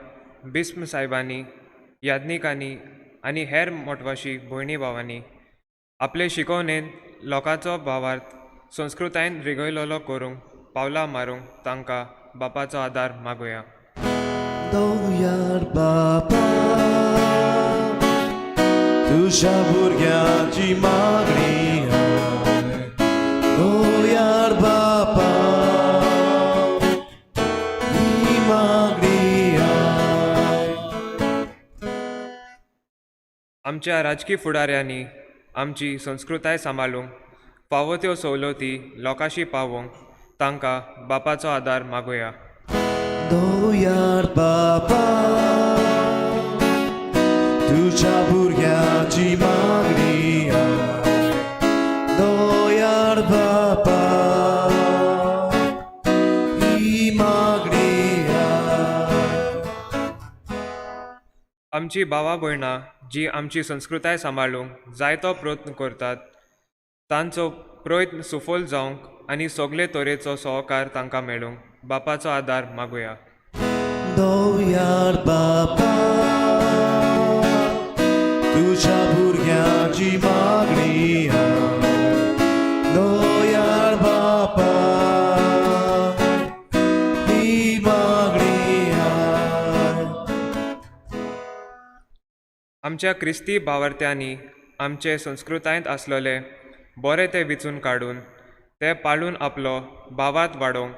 [SPEAKER 8] बिस्म सायबांनी, याज्ञिकांनी आनी हेर मोटवाशी भयणी भावांनी आपले शिकवणेन लोकांचो भावार्थ संस्कृतायेन रिगयलोलो करूंक पावलां मारूंक तांकां बापाचो आदार मागुया.
[SPEAKER 3] दवयार बाबा तुज्या भुरग्याची मागणी आयक दोयार बापा ही मागणी आयक.
[SPEAKER 8] आमच्या राजकी फुडाऱ्यांनी आमची संस्कृताय सांबाळूंक फावो त्यो सवलती लोकांशी पावोवंक तांकां बापाचो आदार मागुया.
[SPEAKER 3] दोयार बापा तुज्या भुरग्याची मागणी आयक दोयार बापा ही मागणी आयक.
[SPEAKER 8] आमची भावा भयणां जी आमची संस्कृताय सांबाळूंक जायतो प्रयत्न करतात तांचो प्रयत्न सुफल जावंक आनी सगळे तरेचो सहकार तांकां मेळूंक बापाचो आदार मागुया.
[SPEAKER 3] दोयार बापा तुज्या भुरग्याची मागणी आयक दोयार बापा ही मागणी आयक.
[SPEAKER 8] आमच्या क्रिस्ती भावार्थ्यांनी आमचे संस्कृतायेंत आसलेले बरें तें विचून काडून तें पाळून आपलो भावार्थ वाडोवंक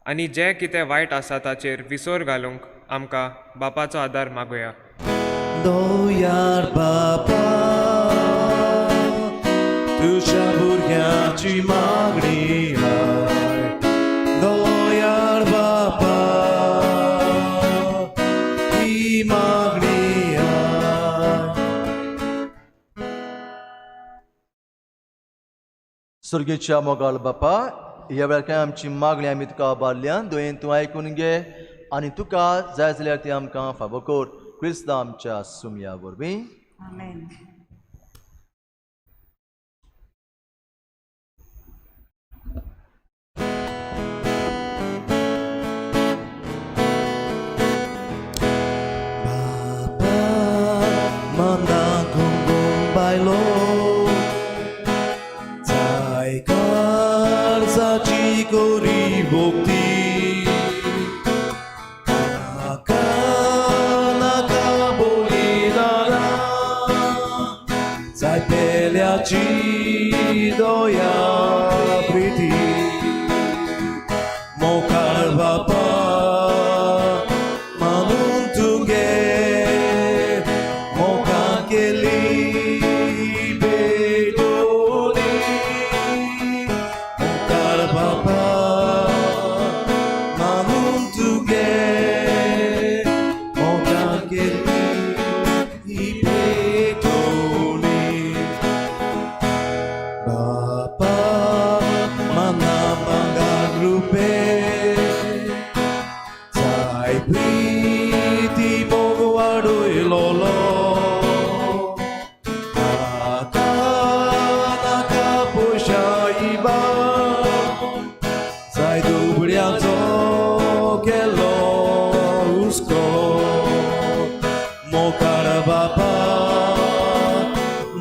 [SPEAKER 8] आनी जें कितें वायट आसा ताचेर विसर घालूंक आमकां बापाचो आदार मागुया.
[SPEAKER 3] दोयार बापा तुज्या भुरग्याची मागणी आयक दोयार बापा ही मागणी आयक.
[SPEAKER 5] सर्गेच्या मोगाळ बापा, ह्या वेळार कांय आमची मागणी आमी तुका बारल्यान दोयेन तूं आयकून घे आनी तुका जाय जाल्यार ती आमकां फावो कर, क्रिस्तांव आमच्या सुमया वरवीं.
[SPEAKER 2] आमेन.
[SPEAKER 3] बापा मना गुंगून बायलो जाय काळजाची गोरी भोगती नाका नाका बोलिदाना जाय पेल्याची दया प्रिती मोखार बापा मानून तुगे मोखा केली भेटोली मोखार बापा मानून तुगे मोखा केली भेटोली. बापा मना मांगा रुपे जाय प्रीती मोग वाडयलोलो नाका नाका पयशा इबाड जाय दुबड्याचो केलो हुस्को मोखार बापा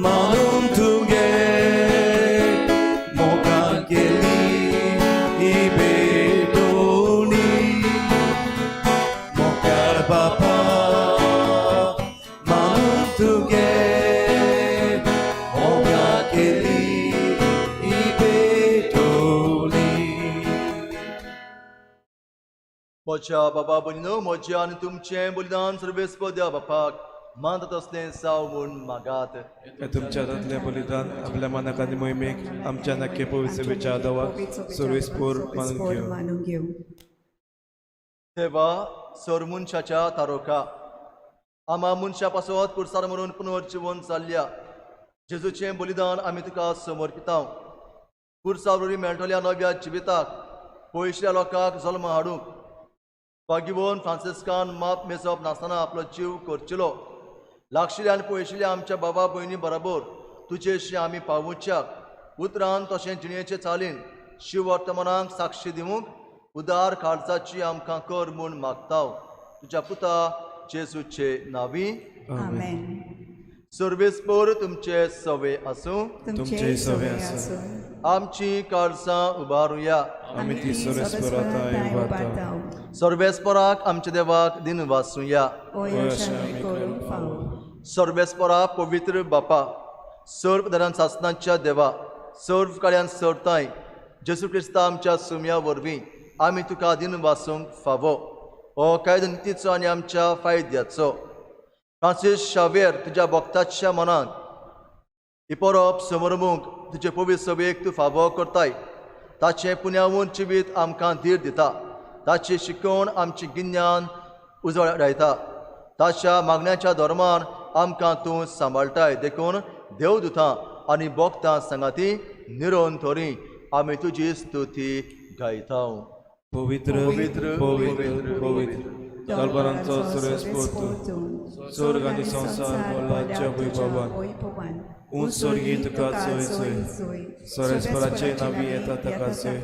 [SPEAKER 3] मानून तुगे मोखा केली ही भेटोणी मोखार बापा मानून तुगे मोखा केली ही भेटोणी.
[SPEAKER 5] म्हज्या बाबा भयणीनो, म्हजें आनी तुमचें बलिदान सर्वेस्पर देवा बापाक मानता तसलें जावं म्हूण मागात.
[SPEAKER 7] हे तुमच्या हातांतलें बलिदान आपल्या मनाक आनी मोहिमेक आमच्या नक्की पवित्र विचार दवा सर्वेस्पोर मानून घेवं.
[SPEAKER 2] मानून घेवं.
[SPEAKER 5] देवा सर मनशाच्या तारोका आमा मनशा पासत कुर्सार मरून पुनर्जिवन जाल्ल्या जेजूचें बलिदान आमी तुका समर्पितांव. कुर्सा वरवीं मेळटल्या नव्या जिविताक पयशिल्या लोकांक जल्म हाडूंक भाग्यवन फ्रांसिस्कान माप मेजप नासतना आपलो जीव करचेलो लागशिल्ल्या आनी पयशिल्ल्या आमच्या बाबा भयणी बराबर तुजेशी आमी पावोवच्याक उतरान तशें जिणेचे चालीन शिववर्तमानाक साक्षी दिवंक उदार काळजाची आमकां कर म्हूण मागताव, तुज्या पुता जेजूचे नांवी.
[SPEAKER 2] आमेन.
[SPEAKER 5] सर्वेस्पर तुमचे सवे आसूं.
[SPEAKER 7] तुमचेय सवे आसूं.
[SPEAKER 5] आमची काळजां उबारुया.
[SPEAKER 7] आमी ती सर्वेस्पराताय उबारता.
[SPEAKER 5] सर्वेस्पराक आमच्या देवाक दिनवासुया.
[SPEAKER 2] होय अशें आमी करूंक फावो.
[SPEAKER 5] सर्वेस्परा पवित्र बापा, सर्व धरान सासनाच्या देवा, सर्व कार्यान सरताय जेजू क्रिस्ता आमच्या सुम्या वरवीं आमी तुका दिन वासूंक फावो हो कायदो नितीचो आनी आमच्या फायद्याचो। फ्रांसीस शावेर तुज्या भक्ताच्या मनाक ही परब समरमूंक तुजे पवित्र सभेक तूं फावो करताय। ताचें पुण्यावून जिवीत आमकां धीर दिता, ताची शिकवण आमचें गिन्यान उजवाडायता, ताच्या मागण्याच्या धर्मान आमकां तूं सांबाळटाय। देखून देवदूतां आनी भक्तां सांगाती निरोन थोरी आमी तुजी स्तुती गायता।
[SPEAKER 7] पवित्र
[SPEAKER 5] पवित्र,
[SPEAKER 7] पवित्र पवित्र दरबारांचो सुरेश तूं, स्वर्ग आनी संवसार भरला वैभवान। उंच स्वर्गी तुका सोय सोय, सर्वेस्पराचे नावी येता ताका सोय,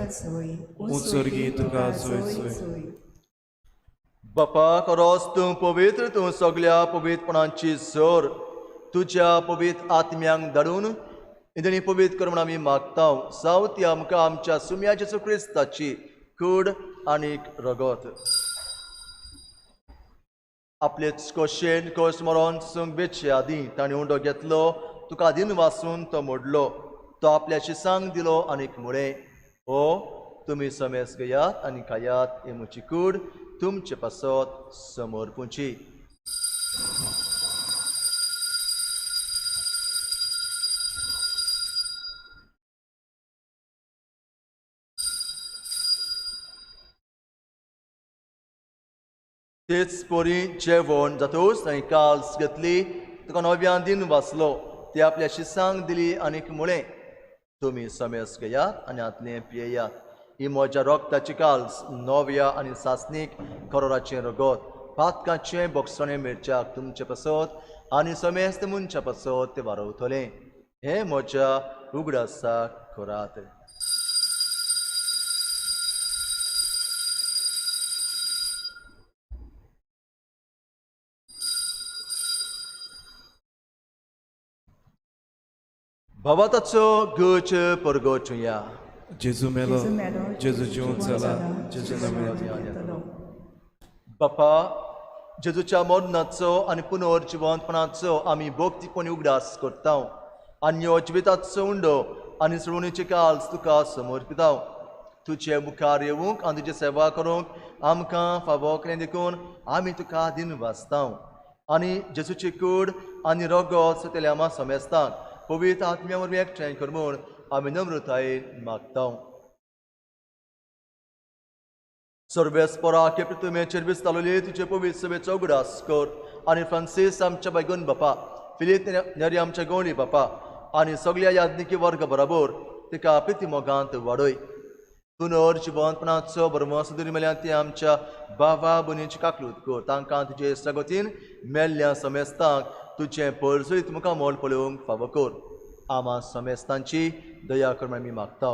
[SPEAKER 7] उंच स्वर्गी तुका सोय सोय।
[SPEAKER 5] बापा खरोच तूं पवित्र, तूं सगल्या पवित्रपणाची जोर तुज्या पवित्र आत्म्यांक धाडून इंद्रिणी पवित्र कर म्हूण आमी मागता। जावं ती आमकां आमच्या सुम्या जेजू क्रिस्ताची कूड आनी रगत। आपलेच कोशेन कोश मरोन सुंग बेचे आदीं ताणें उंडो घेतलो, तुका दिन वासून तो मोडलो, तो आपल्या शिसांक दिलो आनीक म्हळें, हो तुमी समेस घेयात आनी खायात, ही म्हजी कूड तुमचे पासत समर्पुची। तेच परी जेवण जातूच ताणें काल्स घेतली, तुका नव्यान दिन वाचलो, ती आपल्या शिसांक दिली आनीक म्हळें, तुमी समेस घेयात आनी हातलें पियेयात, ही म्हज्या रोगताची काल्स नव्या आनी सासणीक करोराचें रगत, पातकाचें बोगसणें मेळच्याक तुमचे पासत आनी समेस्त मनशा पासत तें वारवतलें। हें म्हज्या उगडासाक करात। भावाताचो गच परगोचुया।
[SPEAKER 7] जेजू मेलो, जेजू जिवन जाला, जेजू नव्यान।
[SPEAKER 5] बापा, जेजूच्या मरणाचो आनी पुनर्जिवंतपणाचो आमी भक्तीपणी उगडास करता आनी ह्यो जिविताचो उंडो आनी सुळवणीची काल्स तुका समर्पिता। तुजे मुखार येवंक आनी तुजी सेवा करूंक आमकां फावो केलें देखून आमी तुका दिन वाचता आनी जेजूची कूड आनी रगत सतेल्या आमा समेस्तांक पवित्र आत्म्या वरवीं एकठांय कर म्हूण आमी नम्रतायेन मागता। सर्वेस्परा के प्रतिमेचेर विस्तारलेली तुजे पवित्र सभेचो उगडास कर आनी फ्रांसीस आमच्या बायगून बापा, फिलीप नेरी आमच्या गवळी बापा आनी सगल्या याज्ञिकी वर्ग बराबर तिका प्रिती मोगांत वाडय। पुनर्जिवंतपणाचो बरमस दुरी मेल्यान ती आमच्या बाबा भयणीची काकलूत कर, तांकां तुजे सगतीन मेल्ल्या समेस्तांक तुजें परजळीत मुखामोल पळोवंक फावो कर। आमा समेस्तांची दया कर म्हूण आमी मागता।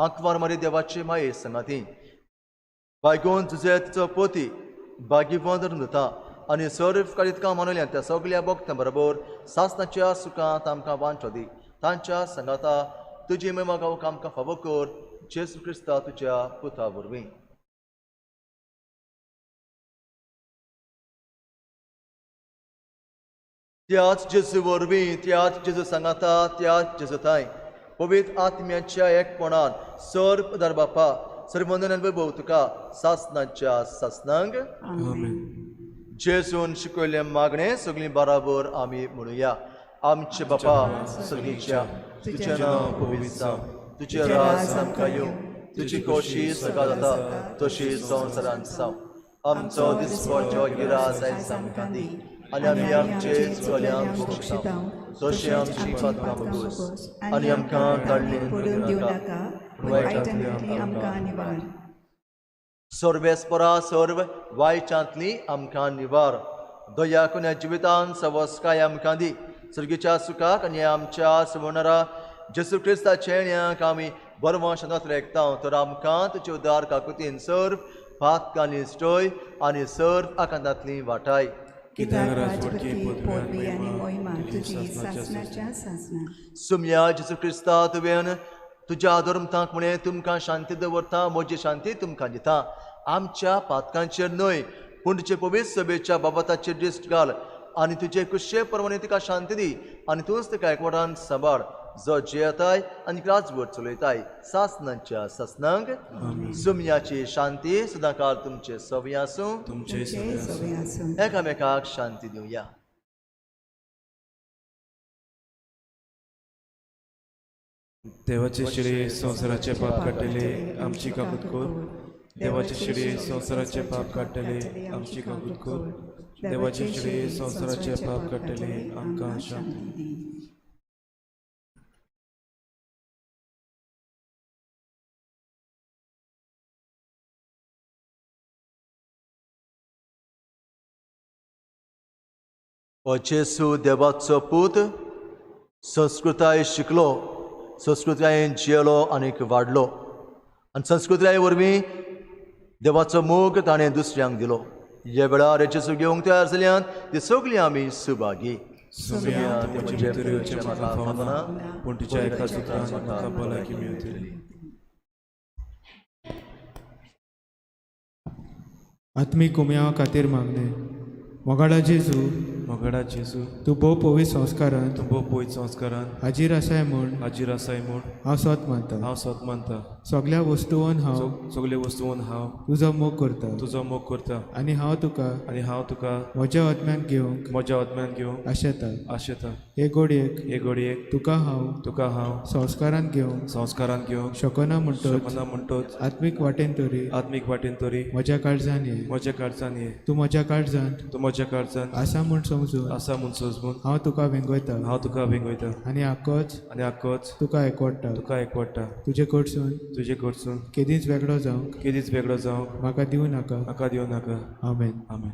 [SPEAKER 5] आंकवार मारी देवाचे माये सांगाती बायगोन तुजे तिचो पोती बागीवंत नुता आनी सर्व काळीत मानवल्या त्या सगल्या भक्तां बरोबर सासनाच्या सुखांत आमकां वांटो दी। तांच्या सांगाता तुजी महिमा गावंक आमकां फावो कर, जेजू क्रिस्ता तुज्या पुता वरवीं। त्याच जेजू वरवीं, त्याच जेजू सांगाता, त्याच जेजू थांय पवित्र आत्म्याच्या एकपणान सर्व दर बापा सर्वंदन वैभव तुका सासनाच्या सासनांक।
[SPEAKER 7] आमेन।
[SPEAKER 5] जेजून शिकयल्लें मागणें सगळीं बराबर आमी म्हणुया। आमचे बापा सर्गीच्या, तुजें नांव पवित्र जावं, तुजें राज आमकां येवं, तुजी खोशी सगळा जाता तशी संवसारांत जावं। आमचो दिसपडचो गिरास आयज आमकां दी आनी आमी आमचे चलयांक बक्षिता तशें आमची पातकां बगोस आनी आमकां काडलें
[SPEAKER 2] पडून दिवं नाका, पूण वायटांतली आमकां निवार।
[SPEAKER 5] सर्वेस्परा सर्व वायटांतली आमकां निवार। दया करून ह्या जिवितान सवस्काय आमकां दी, सर्गीच्या सुखाक आनी आमच्या सवणरा जेजू क्रिस्ताचे न्याक आमी बरवंश रेखता तर आमकां तुजे उदार काकुतीन सर्व पातकांनी स्टोय आनी सर्व आकांतांतली वाटाय।
[SPEAKER 2] कित्याक राजवटकी पदवी आनी मोहिमा तुजी सासणाच्या सासणा।
[SPEAKER 5] सुम्या जेजू क्रिस्ता, तुवें तुज्या धर्मतांक म्हळें, तुमकां शांती दवरता, म्हजी शांती तुमकां दिता। आमच्या पातकांचेर न्हय पूण तुजे पवित्र सभेच्या बाबताचेर दिश्ट घाल आनी तुजे कुशे परवाने तिका शांती दी आनी तूंच तिका एकवटान सांबाळ जो जियेताय आनी राजवट चलयताय सासनांच्या सासनांक. सुमयाची शांती सदांकाळ तुमचे सवय आसूं.
[SPEAKER 7] तुमचे
[SPEAKER 2] सवय आसूं.
[SPEAKER 5] एकामेकाक शांती दिवया.
[SPEAKER 7] देवाचे शिळे संवसाराचे पाप काडटले आमची काकूत कर. देवाचे शिळे संवसाराचे पाप काडटले आमची काकूत कर. देवाचे शिळे संवसाराचे पाप काडटले आमकां शांती
[SPEAKER 2] दी.
[SPEAKER 5] हो जेसू देवाचो पूत संस्कृताय शिकलो, संस्कृतायेन जियेलो आनीक वाडलो आनी संस्कृताये वरवीं देवाचो मोग ताणें दुसऱ्यांक दिलो. ह्या वेळार जेजू घेवंक तयार जाल्यान ती सगळीं आमी सुभागी.
[SPEAKER 7] सुमया तुमचे भितर येवचें म्हाका फावना, पूण तुज्या एका सुत्रान म्हाका भलायकी मेळटली.
[SPEAKER 9] आत्मीक उम्यावा खातीर मागणें. मोगाडा जेजू,
[SPEAKER 7] मोगाडा जेजू,
[SPEAKER 9] तूं भोव पवित्र संस्कारान,
[SPEAKER 7] तूं भोव पवित्र संस्कारान
[SPEAKER 9] हाजीर आसाय म्हूण,
[SPEAKER 7] हाजीर आसाय म्हूण
[SPEAKER 9] हांव सोत मानता.
[SPEAKER 7] हांव सोत मानता.
[SPEAKER 9] सगल्या वस्तून हांव,
[SPEAKER 7] सगल्या वस्तून हांव
[SPEAKER 9] तुजो मोग करता,
[SPEAKER 7] तुजो मोग करता
[SPEAKER 9] आनी हांव तुका,
[SPEAKER 7] आनी हांव तुका
[SPEAKER 9] म्हज्या आत्म्यान घेवंक,
[SPEAKER 7] म्हज्या आत्म्यान घेवंक
[SPEAKER 9] आशेता.
[SPEAKER 7] आशेता.
[SPEAKER 9] हे घडयेक,
[SPEAKER 7] हे घडयेक
[SPEAKER 9] तुका हांव,
[SPEAKER 7] तुका हांव
[SPEAKER 9] संस्कारान घेवंक,
[SPEAKER 7] संस्कारान घेवंक
[SPEAKER 9] शकना म्हणटोच,
[SPEAKER 7] शकना म्हणटोच
[SPEAKER 9] आत्मीक वाटेन तरी,
[SPEAKER 7] आत्मीक वाटेन तरी
[SPEAKER 9] म्हज्या काळजान ये,
[SPEAKER 7] म्हज्या काळजान ये.
[SPEAKER 9] तूं म्हज्या काळजांत,
[SPEAKER 7] तूं म्हज्या काळजांत
[SPEAKER 9] आसा म्हूण समजून,
[SPEAKER 7] आसा म्हूण समजून
[SPEAKER 9] हांव तुका वेंगयता,
[SPEAKER 7] हांव तुका वेंगयता
[SPEAKER 9] आनी आकोच,
[SPEAKER 7] आनी आकोच
[SPEAKER 9] तुका एकवडटा,
[SPEAKER 7] तुका एकवडटा.
[SPEAKER 9] तुजे कडसून,
[SPEAKER 7] तुजे कडसून
[SPEAKER 9] केदींच वेगळो जावंक,
[SPEAKER 7] केदींच वेगळो जावंक
[SPEAKER 9] म्हाका दिवं नाका.
[SPEAKER 7] म्हाका दिवं नाका.
[SPEAKER 9] आमेन.
[SPEAKER 7] आमेन.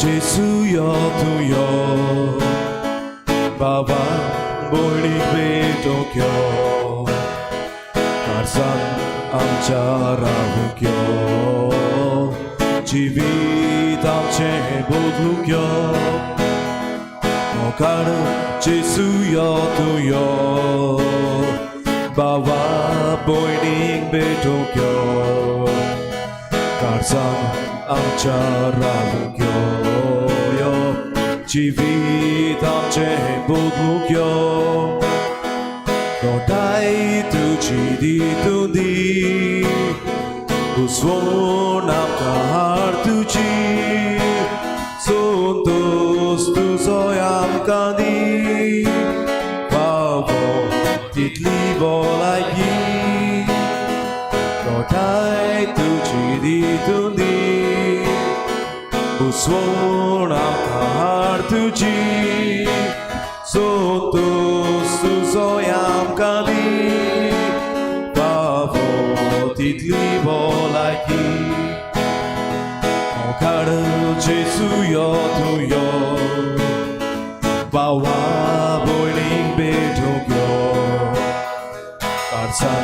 [SPEAKER 3] जेसू यो तूं यो बाबा भयणीक भेटोवंक यो, काळजान आमच्या रावूंक यो, जिवीत आमचें बदलूंक यो. मोगाळ जेसू यो तूं यो बाबा भयणीक भेटोवंक यो, काळजान आमच्या रावूंक यो, जिवीत आमचें बदलूंक यो. घोटाय तुजी दी तूं दी, उसवण आमकां हाड तुजी, संतोस तुजो आमकां दी, फावो तितली भलायकी. घोटाय तुजी दी तूं दी, उसवण आमकां हाड तुजी, संतोस तुजो आमकां दी, फावो तितली भलायकी. मोगाळ जेजू यो तूं यो बाबा भयणीक भेटोवंक यो, काळजान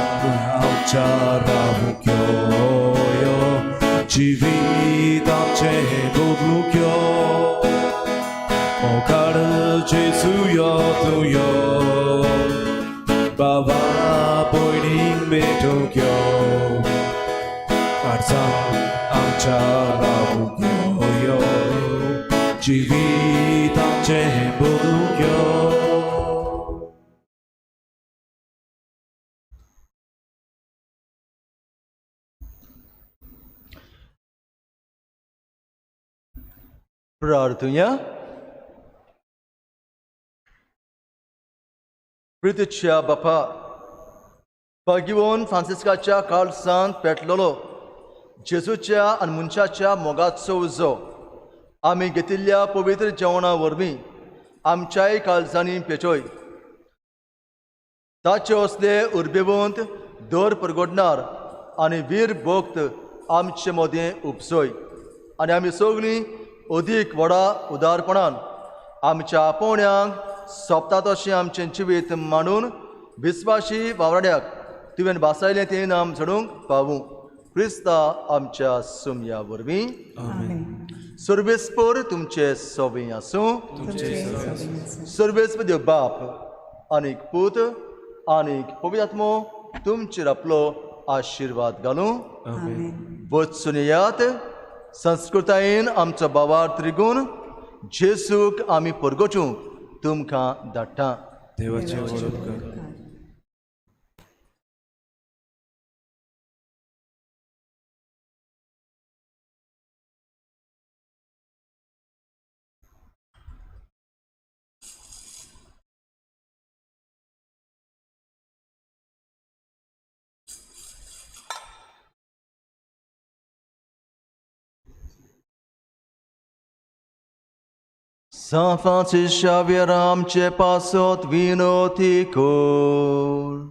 [SPEAKER 3] आमच्या रावूंक यो, जिवीत आमचें बदलूंक यो. मोगाळ जेजू यो तूं यो बाबा भयणीक भेटोवंक यो, काळजान आमच्या रावूंक यो, जिवीत आमचें बदलूंक यो.
[SPEAKER 5] प्रार्थुया. प्रितीच्या बापा, भाग्यवन फ्रांसिस्काच्या काळजांत पेटलेलो जेजूच्या आनी मनशाच्या मोगाचो उजो आमी घेतिल्ल्या पवित्र जेवणा वरवीं आमच्याय काळजांनी पेटय. ताचे असले उर्बेवंत दर परगडणार आनी वीर भक्त आमचे मदें उपसय आनी आमी सगळीं अदीक व्हडा उदारपणान आमच्या आपोवण्यांक सोंपता तशें आमचें जिवीत मांडून विस्वाशी वावराड्याक तुवें भासायलें तें नाम चडूंक पावूं क्रिस्ता आमच्या सुमया वरवीं. सर्वेस्पर तुमचे सोबें आसूं. सर्वेस्पर देव बाप आनीक पूत आनीक पवित्र आत्मो तुमचेर आपलो आशिर्वाद घालूं. वचून येयात संस्कृतायेन आमचो बावार त्रिगूण जेसूक आमी परगटूंक तुमकां धाडटा.
[SPEAKER 7] देवाचे व्हड उपकार.
[SPEAKER 5] San Francis Xavier आमचे पासत विनोती कर.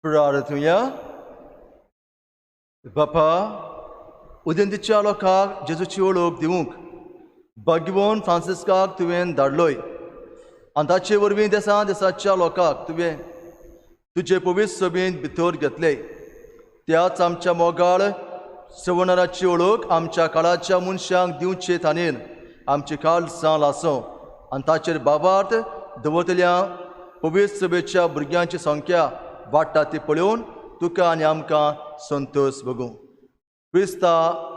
[SPEAKER 5] प्रार्थुया. बापा उदेंतीच्या लोकांक जेजूची वळख दिवंक भाग्यवन फ्रांसिस्काक तुवें धाडलोय आनी ताचे वरवीं देसा देसाच्या लोकांक तुवें तुजे पवित्र सभेंत भितर घेतले. त्याच आमच्या मोगाळ सवणाराची वळख आमच्या काळाच्या मनशांक दिवचे ताणेन आमचे काळजां लासो आनी ताचेर बाबार्थ दवरतल्या पवित्र सभेच्या भुरग्यांची संख्या वाडटा ती पळोवन तुका आनी आमकां संतोष भोगूं. क्रिस्ता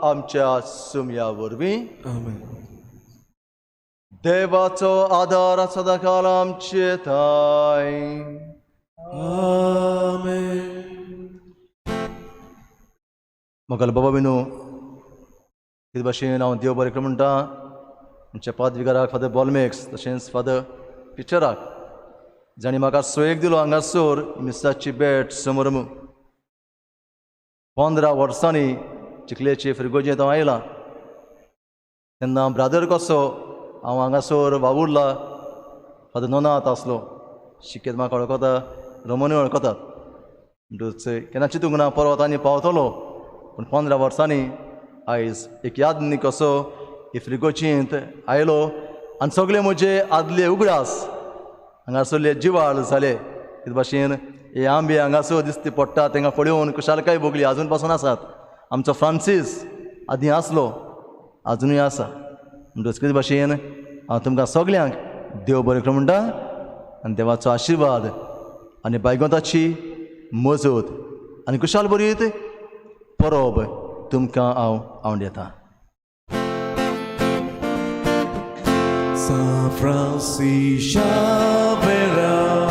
[SPEAKER 5] आमच्या सुमया वरवीं. देवाचो आदार सदांकाळ आमचे थाय. मोगाल बाबा बिनू कितें भाशेन हांव देव बरें म्हणटा आमच्या पादविगाराक फादर बॉलमेक्स तशेंच फादर टिचराक जांणी म्हाका सोयेक दिलो हांगासर मिसाची भेट समोर 15 वर्सांनी चिखलेचे फिरगोजेंत हांव आयलां तेन्ना ब्रादर कसो हांव हांगासर वावुरला. फादर नोनात आसलो शिकेत म्हाका वळखता रोमनूय वळखतात म्हणटकच केन्ना चिंतूंक ना परत आनी पावतलो पूण 15 वर्सांनी आयज एक याद कसो फिरगोजेंत आयलो आनी सगळे म्हजे आदले उगडास हांगासरले जिवाळ जाले. ते भाशेन हे आंबे हांगासर दिसती पडटा तांकां पळोवन खुशालकाय भोगली आजून पासून आसात. आमचो फ्रांसीस आदीं आसलो आजुनूय आसा. म्हणटकच कितें भाशेन हांव तुमकां सगल्यांक देव बरें करूं म्हणटा आनी देवाचो आशिर्वाद आनी बायगोंताची मजत आनी कुशाल बरीत परब तुमकां हांव आवड येता.
[SPEAKER 3] San Francisco Vera.